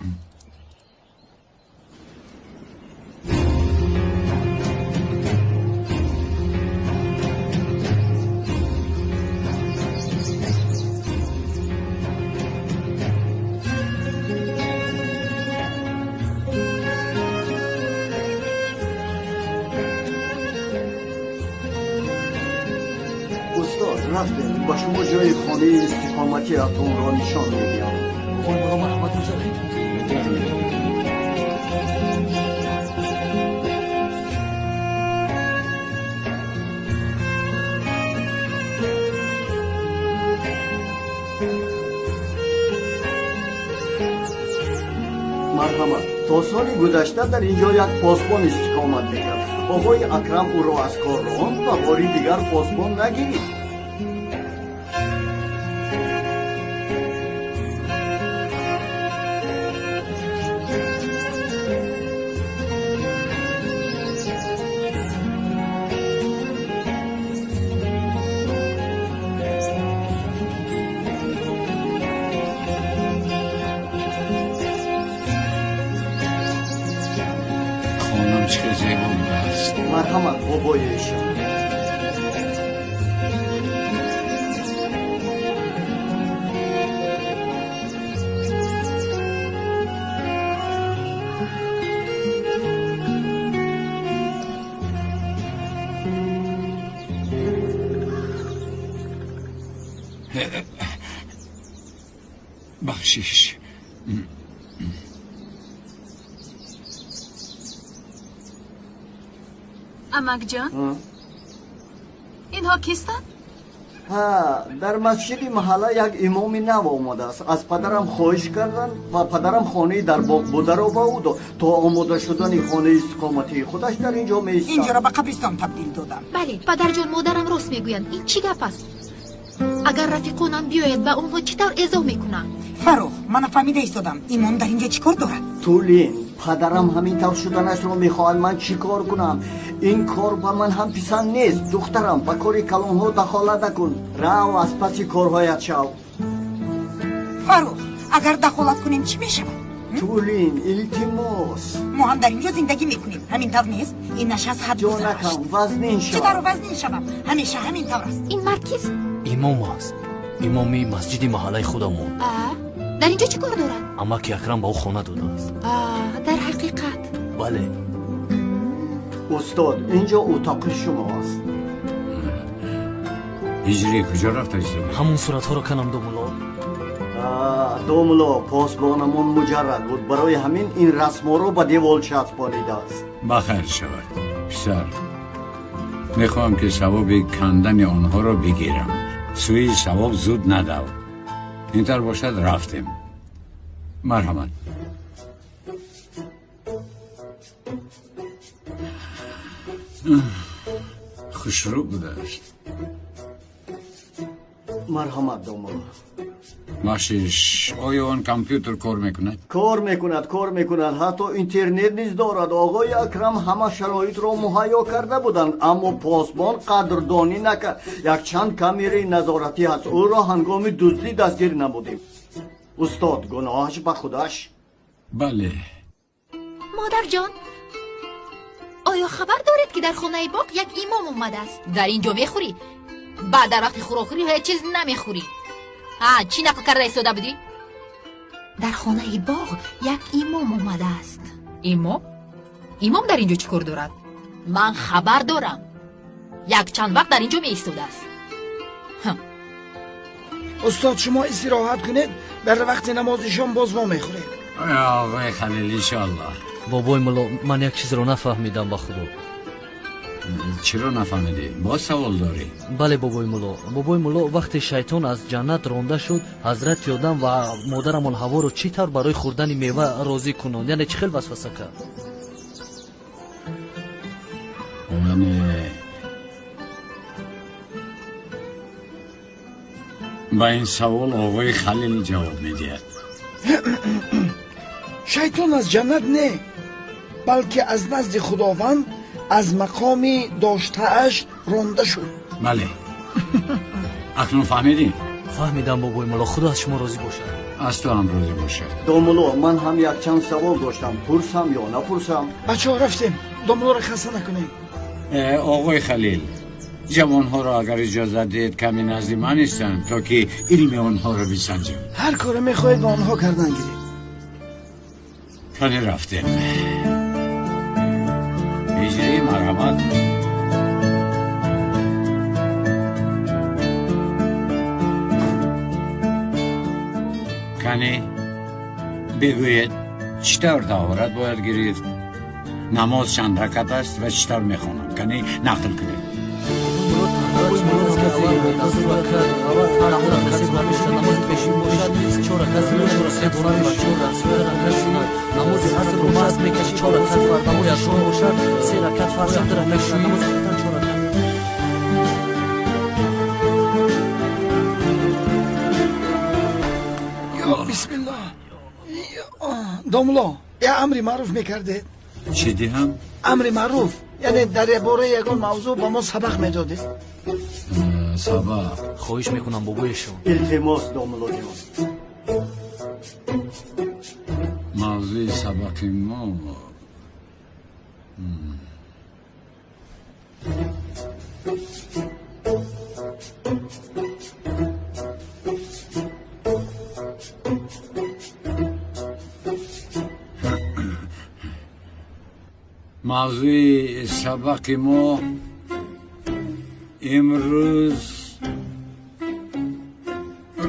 Рафтем, ба шумо ҷои хонаи истиқоматиатонро нишон медиҳам. Оқои мулло, марҳамат гузаред. Марҳамат, то соли гузашта дар ин ҷо як посбон истиқомат мекард. Оқои Акрам ӯро аз кор ронд ва бори дигар посбон нагирифт. Марҳамат, бобои эшон. Бахшиш. Амакҷон, инҳо кистанд? Ҳа, дар масҷиди маҳалла як имоми нав омадааст. Аз падарам хоҳиш карданд ва падарам хонаи дар боғ бударо ба ӯ дод. То омода шудани хонаи истиқоматии худаш дар ин ҷо меистад. Инҷоро ба қабристон табдил додам. Бале, падарҷон, модарам рост мегӯянд. Ин чӣ гап аст? Агар рафиқонам биёяд, ба онҳо чӣ тавр эзоҳ мекунам? Фаррух, ман нафаҳмида истодам. Имом дар ин ҷо чӣ кор дорад? Тулин, падарам ҳамин тавр шуданашро мехоҳад. Ман чӣ кор кунам? Ин кор ба ман ҳам писанд нест. Духтарам, ба кори калонҳо дахолат накун. Рав, аз паси корҳоят шав. Фаррух, агар дахолат кунем чӣ мешавад? Тулин, илтимос. Мо ҳам дар ин ҷо зиндагӣ мекунем. Ҳамин тавр нест? Ин нишаст ҳад гузашт. Ҷонакам, вазнин шав. Чӣ тавр вазнин шавам? Ҳамеша ҳамин тавр аст. Ин мард кист? Имом аст. Имоми масҷиди маҳаллаи худамон. Дар ин ҷо чӣ кор дорад? Амаки Акрам ба ӯ хона додааст. Дар ҳақиқат? Бале. Устод, ин ҷо утоқи шумо аст. Ҳиҷрӣ куҷо рафта истода? Ҳамон суратҳоро канам, домулло. Домулло, посбонамон муҷаррад буд. Барои ҳамин ин расмҳоро ба девол часпонидааст. Ба хайр шавад, писар. Мехоҳам ки савоби кандани онҳоро бигирам. Сӯи савоб зуд надав. Ин тавр бошад, рафтем. Марҳамат. Хушрӯ будааст. Марҳамат, домулло. Бахшиш, оё он компютер кор мекунад? Кор мекунад, кор мекунад. Ҳатто интернет низ дорад. Оғои Акрам ҳама шароитро муҳайё карда буданд, аммо посбон қадрдонӣ накард. Якчанд камераи назоратӣ ҳаст. Ӯро ҳангоми дуздӣ дастгир намудем. Устод, гуноҳаш ба худаш. Бале. Модарҷон, оё хабар доред, ки дар хонаи боғ як имом омадааст? Дар ин ҷо мехӯрӣ, баъд дар вақти хӯрокхӯрӣ ҳеҷ чиз намехӯрӣ. Чӣ нақл карда истода будӣ? Дар хонаи боғ як имом омадааст. Имом? Имом дар ин ҷо чӣ кор дорад? Ман хабар дорам. Якчанд вақт дар ин ҷо меистодааст. Устод, шумо истироҳат кунед, дар вақти намози шом боз во мехӯрем. Оғои Халил, иншоаллоҳ. Бобои мулло, ман як чизро нафаҳмидам ба худо. Чиро нафаҳмидӣ? Боз савол дорӣ? Бале, бобои мулло. Бобои мулло, вақте шайтон аз ҷаннат ронда шуд, ҳазрати Одам ва модарамон Ҳаворо чӣ тавр барои хӯрдани мева розӣ кунонд? Яъне чӣ хел васваса кард? Яъне ба ин савол оғои Халил ҷавоб медиҳад. Шайтон аз ҷаннат не, балки аз назди Худованд аз мақоми доштааш ронда шуд. Бале. Акнун фаҳмидӣ? Фаҳмидам, бобои мулло, худо аз шумо розӣ бошад. Аз ту ҳам розӣ бошад. Домулло, ман ҳам якчанд савол доштам, пурсам ё напурсам? Бачаҳо, рафтем, домуллоро хаста накунем. Оғои Халил, ҷавонҳоро агар иҷозат диҳед, каме назди ман истанд, то ки илми онҳоро бисанҷам. Ҳар коре мехоҳед ба онҳо кардан гиред. Кане, рафтем. Ҳиҷрӣ, марҳамат. Кане, бигӯед, чӣ тавр таҳорат бояд гирифт, намоз чанд ракат аст ва чӣ тавр мехонанд? Кане, нақл кунед. Бисмиллоҳ. Домулло, я амри маъруф мекардед? Чӣ диҳам? Амри маъруф, яъне дар бораи ягон мавзӯъ ба мо сабақ медодед. Сабақ? Хоҳиш мекунам, бобоешон. Илтимос, домуллоҷон. Мавзӯи сабақи мо мавзӯи сабақи мо имрӯз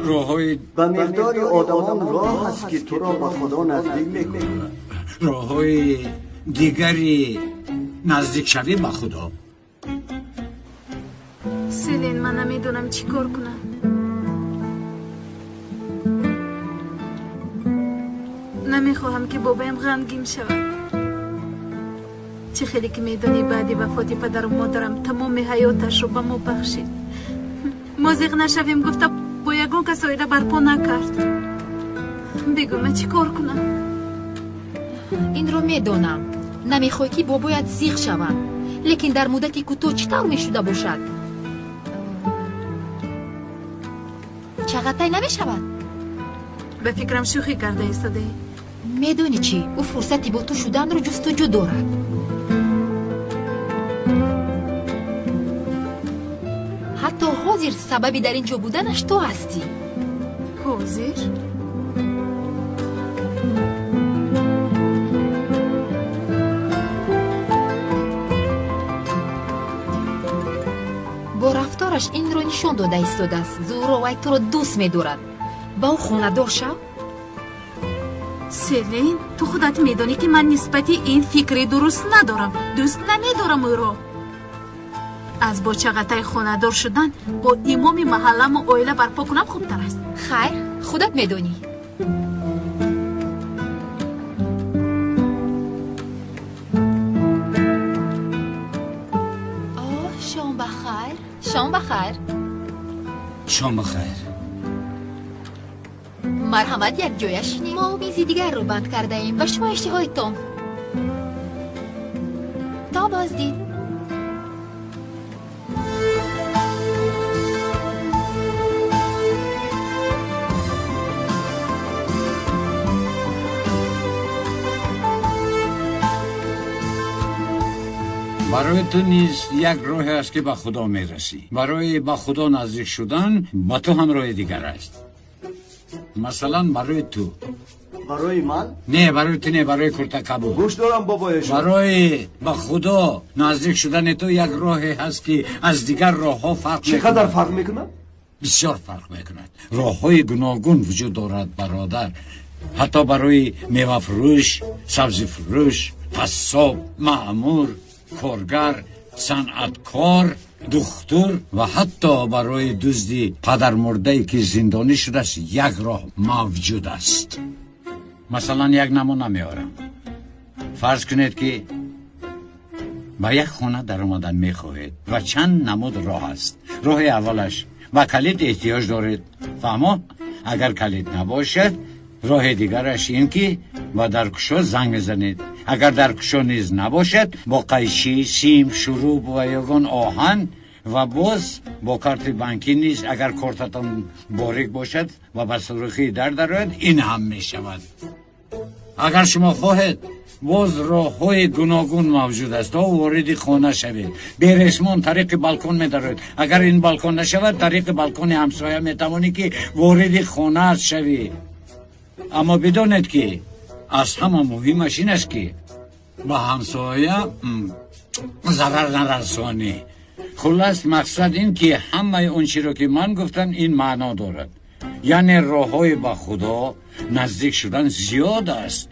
роҳҳои ба миқдори одамон роҳ аст, ки туро ба худо наздик мекунад. Роҳҳои дигари наздикшавӣ ба худо. Селин, ман намедонам чӣ кор кунам. Намехоҳам, ки бобоям ғамгин шавад. Чӣ хеле ки медонӣ, баъди вафоти падару модарам тамоми ҳаёташро ба мо бахшид. Мо зиқ нашавем гуфта, бо ягон кас оила барпо накард. Бигӯ, ман чӣ кор кунам? Инро медонам, намехоҳӣ, ки бобоят зиқ шаванд, лекин дар муддати кӯтоҳ чӣ тавр мешуда бошад? Чағатай намешавад? Ба фикрам, шӯхӣ карда истодаӣ. Медонӣ чӣ, ӯ фурсати бо ту шуданро ҷустуҷӯ дорад. Ҳатто ҳозир сабаби дар ин ҷо буданаш ту ҳастӣ. Ҳозир? Бо рафтораш инро нишон дода истодааст. Зуҳро, вай туро дӯст медорад. Ба ӯ хонадор шав. Селин, ту худат медонӣ, ки ман нисбати ин фикри дуруст надорам. Дӯст намедорам ӯро. Аз бо Чағатай хонадор шудан бо имоми маҳалламу оила барпо кунам хубтар аст. Хайр, худат медонӣ. Оҳ, шом ба хайр, шом ба хайр. Шом ба хайр. Марҳамат, якҷоя шинед. Мо мизи дигарро банд кардаем. Ба шумо иштиҳои том. То боздид. Барои ту низ як роҳе аст, ки ба худо мерасӣ. Барои ба худо наздик шудан ба ту ҳам роҳи дигар аст. Масалан, барои ту. Барои ман? Не, барои ту не, барои куртакабуд. Гӯш дорам, бобоешон. Барои ба худо наздик шудани ту як роҳе ҳаст, ки аз дигар роҳҳо фарқ Чӣ қадар фарқ мекунад? Бисёр фарқ мекунад. Роҳҳои гуногун вуҷуд дорад, бародар. Ҳатто барои мевафурӯш, сабзифурӯш, қассоб, маъмур, коргар, санъаткор, духтур ва ҳатто барои дузди падармурдае, ки зиндонӣ шудааст, як роҳ мавҷуд аст. Масалан, як намуна меорам. Фарз кунед, ки ба як хона даромадан мехоҳед ва чанд намуд роҳ аст. Роҳи аввалаш: ба калид эҳтиёҷ доред, фаҳмо? Агар калид набошад, роҳи дигараш ин ки ба даркушо занг мезанед. Агар даркушо низ набошад, бо қайчи, сим, шуруб ва ягон оҳан Ва боз бо карти банкӣ низ, агар кортатон борик бошад ва ба сурӯхии дар дарояд, ин ҳам мешавад. Агар шумо хоҳед, боз роҳҳои гуногун мавҷуд аст, то вориди хона шавед. Бересмон тариқи балкон медароед. Агар ин балкон нашавад, тариқи балкони ҳамсоя метавонӣ, ки вориди хонаат шавӣ. Аммо бидонед, ки аз ҳама муҳимаш ин аст, ки ба ҳамсоя зарар нарасонӣ. Хуллас, мақсад ин ки ҳамаи он чиро, ки ман гуфтам, ин маъно дорад, яъне роҳҳои ба Худо наздик шудан зиёд аст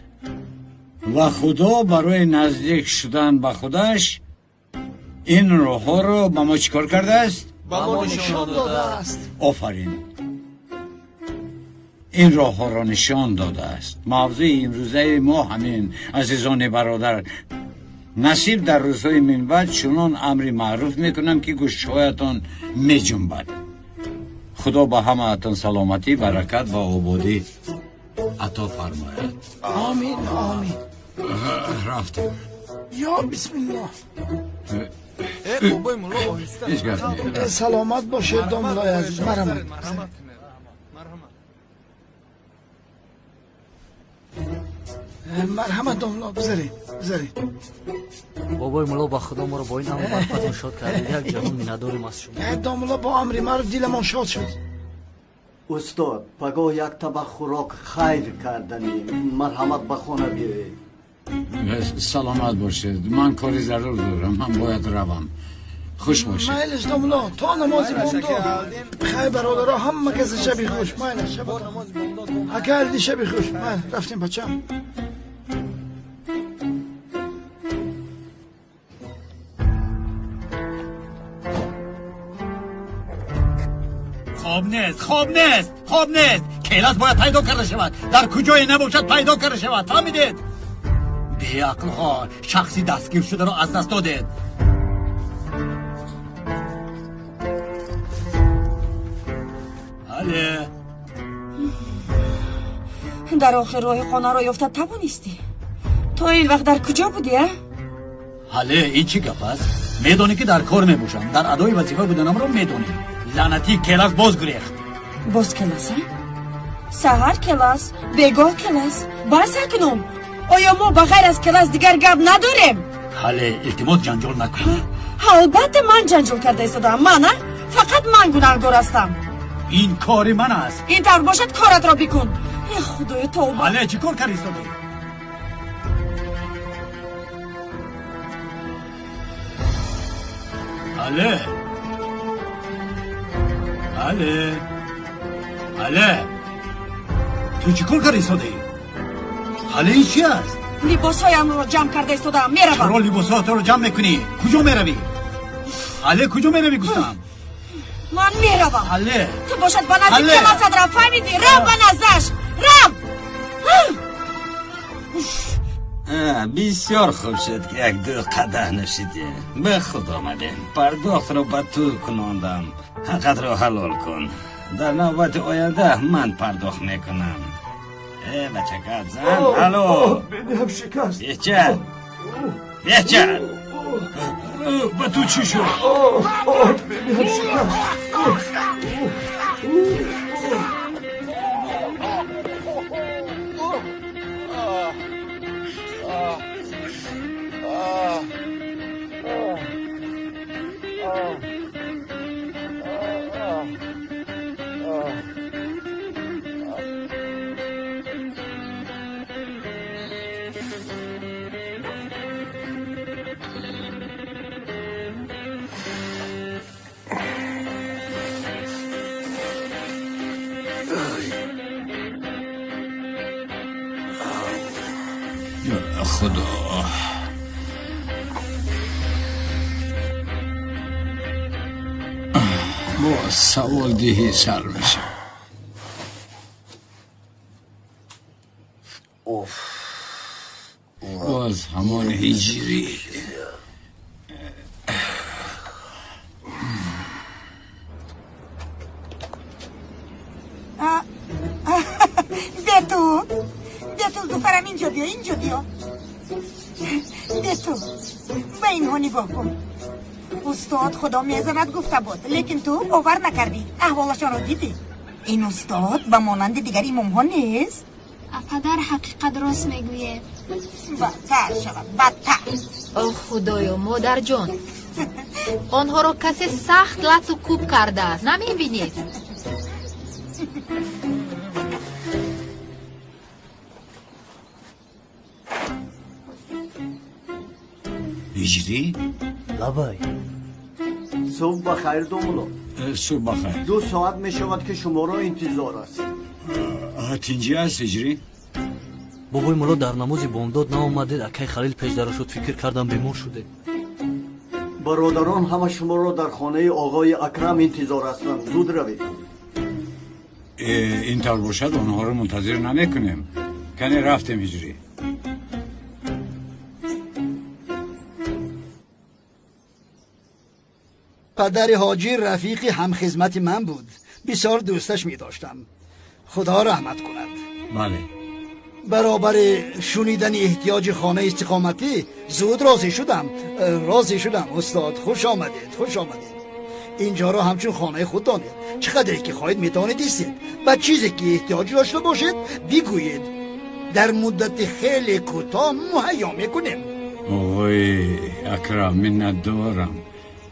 ва Худо барои наздик шудан ба худаш ин роҳҳоро ба мо чӣ кор кардааст? Ба мо нишон додааст. Офарин, ин роҳҳоро нишон додааст. Мавзӯи имрӯзаи мо ҳамин, азизони бародар. Насиб дар рӯзҳои минбаъд чунон амри маъруф мекунам, ки гӯшҳоятон меҷунбад. Худо ба ҳамаатон саломатӣ, баракат ва ободӣ ато фармояд. Омин, омин. Рафтем. Ё бисмиллоҳ. Бобои мулло, оҳиста. Ҳеҷ гап не. Саломат бошед, домлои азиз, марҳамат. Марҳамат, домло, бизаред, бизаред. Бобои мулло, ба Худо, моро бо ин амр барфатон шод кардед. Як ҷаҳон миннатдорим аз шумо. Домло, бо амри маъруф диламон шод шуд. Устод, пагоҳ як табақ хӯрок хайр карданӣ, марҳамат, ба хона биёед. Саломат бошед, ман кори зарур дорам, ман бояд равам. Хуш бошед. Майлаш, домло, то намози бомдод. Хайр, бародаро, ҳама касе шаби хуш. Майлаш, ака Алди, шаби хуш. Майл, рафтем, бачам. Хоб нест, хоб нест, хоб нест. Келас бояд пайдо карда шавад, дар куҷое набошад, пайдо карда шавад. Фаҳмидед? Беақлҳо, шахси дастгир шударо аз даст додед. Ҳале. Дар охир роҳи хонаро ёфта тавонистӣ? То ин вақт дар куҷо будӣ, а? Ҳале, ин чӣ гап аст? Медонӣ, ки дар кор мебошам, дар адои вазифа буданамро медонӣ. Лаънатӣ келас боз гурехт. Боз келас, а? Саҳар келас, бегоҳ келас, бас акнун. Оё мо ба ғайр аз келас дигар гап надорем? Ҳале, илтимос, ҷанҷол накун. Албатта, ман ҷанҷол карда истодаам. Ман, а? Фақат ман гунаҳкор ҳастам. Ин кори ман аст. Ин тавр бошад, коратро бикун. Э, Худоё, тавба. Ҳале, чӣ кор карда истодаӣ? Ҳале, ҳале, ҳале, ту чӣ кор карда истодаӣ? Ҳале, ин чи аст? Либосҳоямро ҷамъ карда истодаам, меравам. Чаро либосҳоятро ҷамъ мекунӣ? Куҷо меравӣ? Ҳале, куҷо меравӣ, гуфтам? Ман меравам. Ҳале. Ту бошад, ба назди келасат рав, фаҳмидӣ? Рав ба наздаш, рав. Бисёр хуб шуд, ки як ду қадаҳ нӯшидем. Ба худ омадем. Пардохтро ба ту кунондам, ҳаққатро ҳалол кун. Дар навбати оянда ман пардохт мекунам. Э, бачакат зан, алло. Бинам шикаст. Беҳча, беҳча, ба ту чӣ шуд? Бинам шикаст. Худо, боз саволдиҳӣ сар мешавад. Боз ҳамон ҳиҷрӣ. Бетул, Бетул, духтарам, инҷо биё, инҷо биё. Бетул, ба инҳо нигоҳ кун. Устод худо мезанад гуфта буд, лекин ту бовар накардӣ. Аҳволашонро дидӣ. Ин устод ба монанди дигар имомҳо нест. Падар ҳақиқат рост мегӯяд. Бадтар шавад, бадтар. О худоё, модарҷон, онҳоро касе сахт лату кӯб кардааст, намебинед? Ҳиҷрӣ? Лабай. Субҳ ба хайр, домулло. Субҳ ба хайр. 2 соат мешавад ки шуморо интизор аст. Тинҷӣ аст, ҳиҷрӣ? Бобои мулло, дар намози бомдод наомадед. Акай Халил пешдара шуд, фикр кардам бемор шудед. Бародарон ҳама шуморо дар хонаи оғои Акрам интизор ҳастанд. Зуд равед. Ин тавр бошад, онҳоро мунтазир намекунем. Кане рафтем, ҳиҷрӣ. Падари ҳоҷӣ рафиқи ҳамхизмати ман буд. Бисёр дӯсташ медоштам. Худо раҳмат кунад. Бале. Баробари шунидани эҳтиёҷи хонаи истиқоматӣ зуд розӣ шудам. Розӣ шудам, устод. Хуш омадед, хуш омадед. Инҷоро ҳамчун хонаи худ донед. Чӣ қадре ки хоҳед метавонед истед. Ба чизе ки эҳтиёҷ дошта бошед бигӯед. Дар муддати хеле кӯтоҳ муҳайё мекунем. Оғои Акрам, миннатдорам.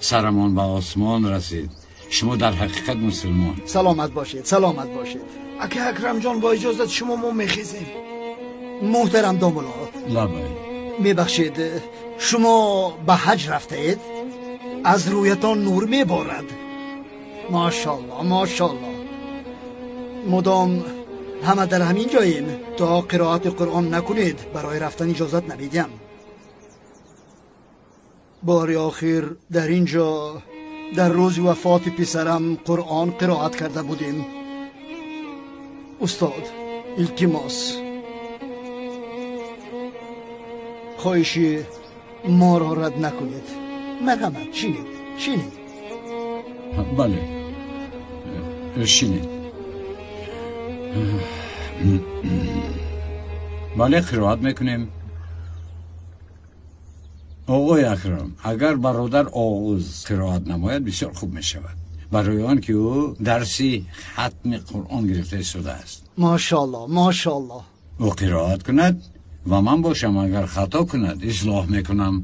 Сарамон ба осмон расид. Шумо дар ҳақиқат мусулмон. Саломат бошед, саломат бошед. Ака Акрамҷон, бо иҷозати шумо мо мехезем. Муҳтарам домулло. Лабай. Мебахшед, шумо ба ҳаҷ рафтаед? Аз рӯятон нур меборад. Мошалло, мошалло. Мудом ҳама дар ҳамин ҷоем. То қироати Қуръон накунед, барои рафтан иҷозат намедиҳам. Бори охир дар ин ҷо дар рӯзи вафоти писарам Қуръон қироат карда будем. Устод, илтимос, хоҳиши моро рад накунед. Марҳамат, шинед, шинед. Бале, шинед. Бале, қироат мекунем. Оғои Акрам, агар бародар Оғуз қироат намояд, бисёр хуб мешавад. Барои он ки ӯ дарси хатми Қуръон гирифта истодааст. Мошалло, мошалло. Ӯ қироат кунад ва ман бошам, агар хато кунад, ислоҳ мекунам.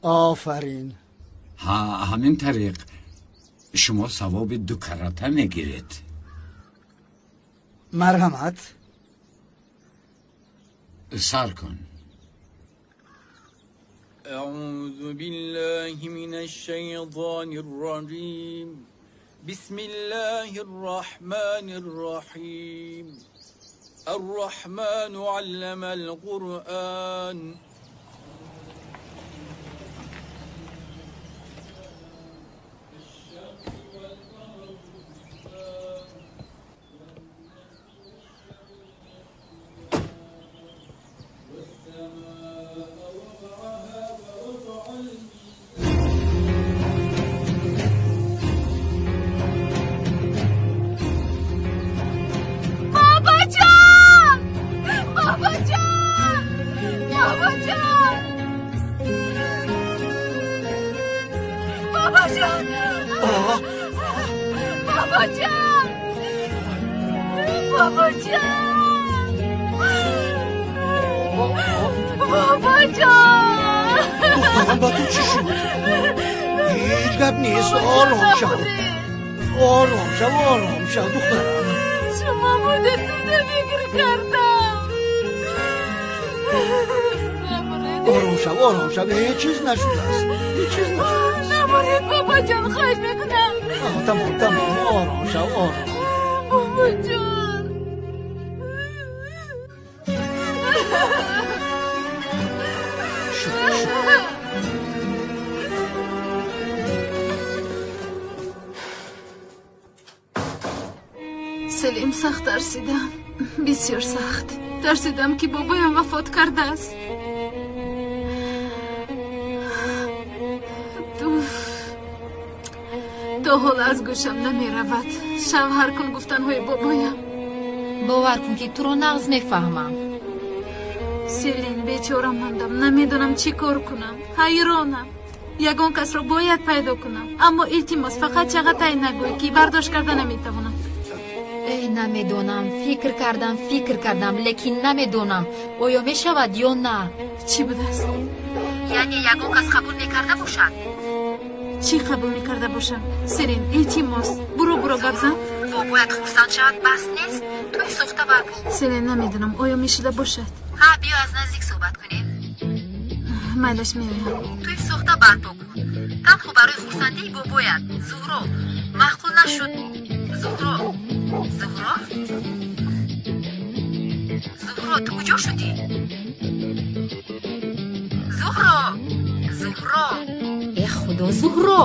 Офарин. Ҳамин тариқ шумо савоби дукарата мегиред. Марҳамат. Сар кун. أعوذ بالله من الشيطان الرجيم. بسم الله الرحمن الرحيم. الرحمن علم القرآن. دخترم با تو چی شد؟ هیچ گپ نیست. آرام شو، آرام شو، آرام شو دخترم. شما بوده توده فکر کردم. آرام شو، آرام شو. هیچ چیز نشده است، هیچ چیز نشده است. نبرید بابا جان، خواهش میکنم. تمام تمام، آرام شو، آرام. بابا جان. Селим, сахт тарсидам, бисёр сахт тарсидам, ки бобоям вафот кардааст. То ҳол аз гӯшам намеравад шавҳар кун гуфтанҳои бобоям. Бовар кун, ки туро нағз мефаҳмам. Селин, бечора мондам, намедонам чӣ кор кунам, ҳайронам. Ягон касро бояд пайдо кунам. Аммо илтимос, фақат Чағатай нагӯй, ки бардошт карда наметавонам. Эй, намедонам, фикр кардам, фикр кардам, лекин намедонам, оё мешавад ё на. Чӣ будааст? Яъне ягон кас қабул мекарда бошад? Чӣ қабул мекарда бошам? Сирин, илтимос, буро, буро, гап зан. Бобоят хурсанд шавад, бас нест? Тӯй сохта барпо. Сирин, намедонам, оё мешуда бошад? Ҳа, биё аз наздик суҳбат кунем. Майлаш, меоям. Тӯй сохта барпо кун, танҳо барои хурсандии бобоят. Зуҳро, маъқул нашуд. Зуҳро, Зуҳро, Зуҳро, ту куҷо шудӣ? Зуҳро, Зуҳро, э худо, Зуҳро.